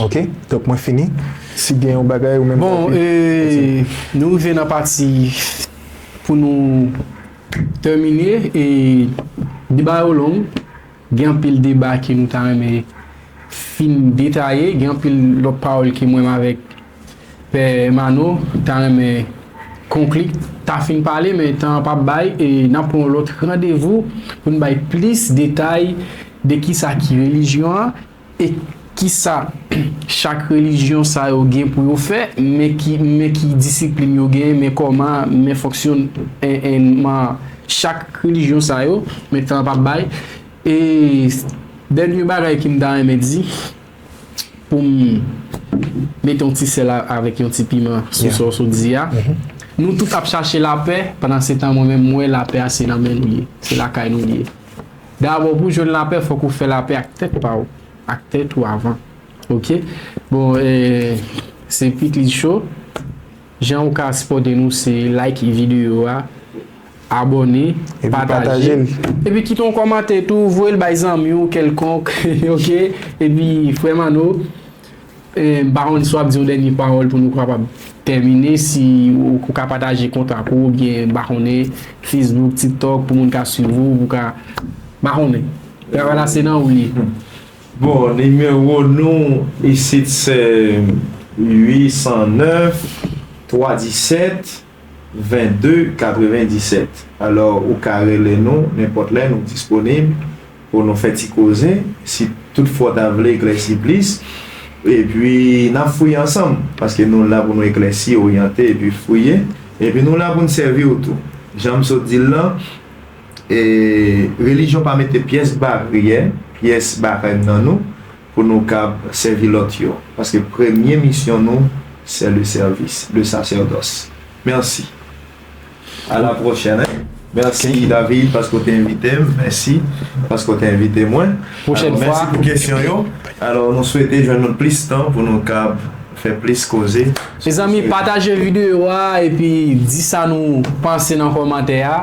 Ok? Donk, mwen fini. Si gen yon bagay ou menm... Bon, e, nou rive nan pati pou nou tèmine, e deba yo long. Gen anpil deba ke nou ta renmen fin detaye, gen anpil lòt pawòl ke mwen menm avèk Pè Mano ta renmen konkli, ta fin pale, men tan an p ap bay, e n ap pran yon lòt randevou pou n bay plis detay de kisa ki relijyon an, e kisa chak relijyon sa yo gen pou yo fè, men ki, men ki disiplin yo gen, men kòman, men fonksyonman chak relijyon sa yo, men tan an p ap bay. E dènye bagay ke m ta renmen di, pou m mete yon ti sèl a, avèk yon ti piman sou sa w sot di a. Nou tout ap chache lapè, pandan se tan mwen menm, m wè lapè a se nan men nou ye, se lakay nou li ye. Dabò, pou jwenn lapè, fòk ou fè lapè ak tèt pa w, ak tèt ou avan. Ok? Bon, e, se Pikliz Show. Jan ou ka sipòte nou, se like videyo a, abòne, pataje l. Epi kite yon kòmantè tou, voye l bay zanmi w kèlkonk, ok? Epi, frè Mano, e, m pa konn si w ap di yon dènye pawòl pou nou kapab tèmine, si ou, ou ka pataje kontak ou, oubyen, m pa konnen, Facebook, TikTok, pou moun ka swiv ou, pou ka, m pa konnen. Travay la, se nan ou li ye. Bon, nimewo nou isit se uit san nèf, twa disèt, vennde katrevendisèt. Alò, ou ka rele nou nenpòt lè, nou disponib pou nou fè ti koze, si tout fwa w ta vle eklèsi plis. Epi, n ap fouye ansanm, paske nou la pou nou eklèsi, oryante, epi fouye. Epi nou la pou n sèvi w tou. Jan m sot di l lan, e, relijyon pa mete pyès baryè, pyès barèm nan nou pou nou kab sèvi lòt yo. Paske premye misyon nou, se le service, le sacerdoce. Mèsi. A la pwochèn, hein? Mèsi, David, paske w te envite m. Mèsi paske w te envite mwen. Pwochèn fwa. Alò, mèsi pou kesyon yo. Alò, nou swete jwenn nou plis tan pou nou kab fè plis koze. Mezanmi, pataje videyo a epi di sa nou panse nan kòmantè a.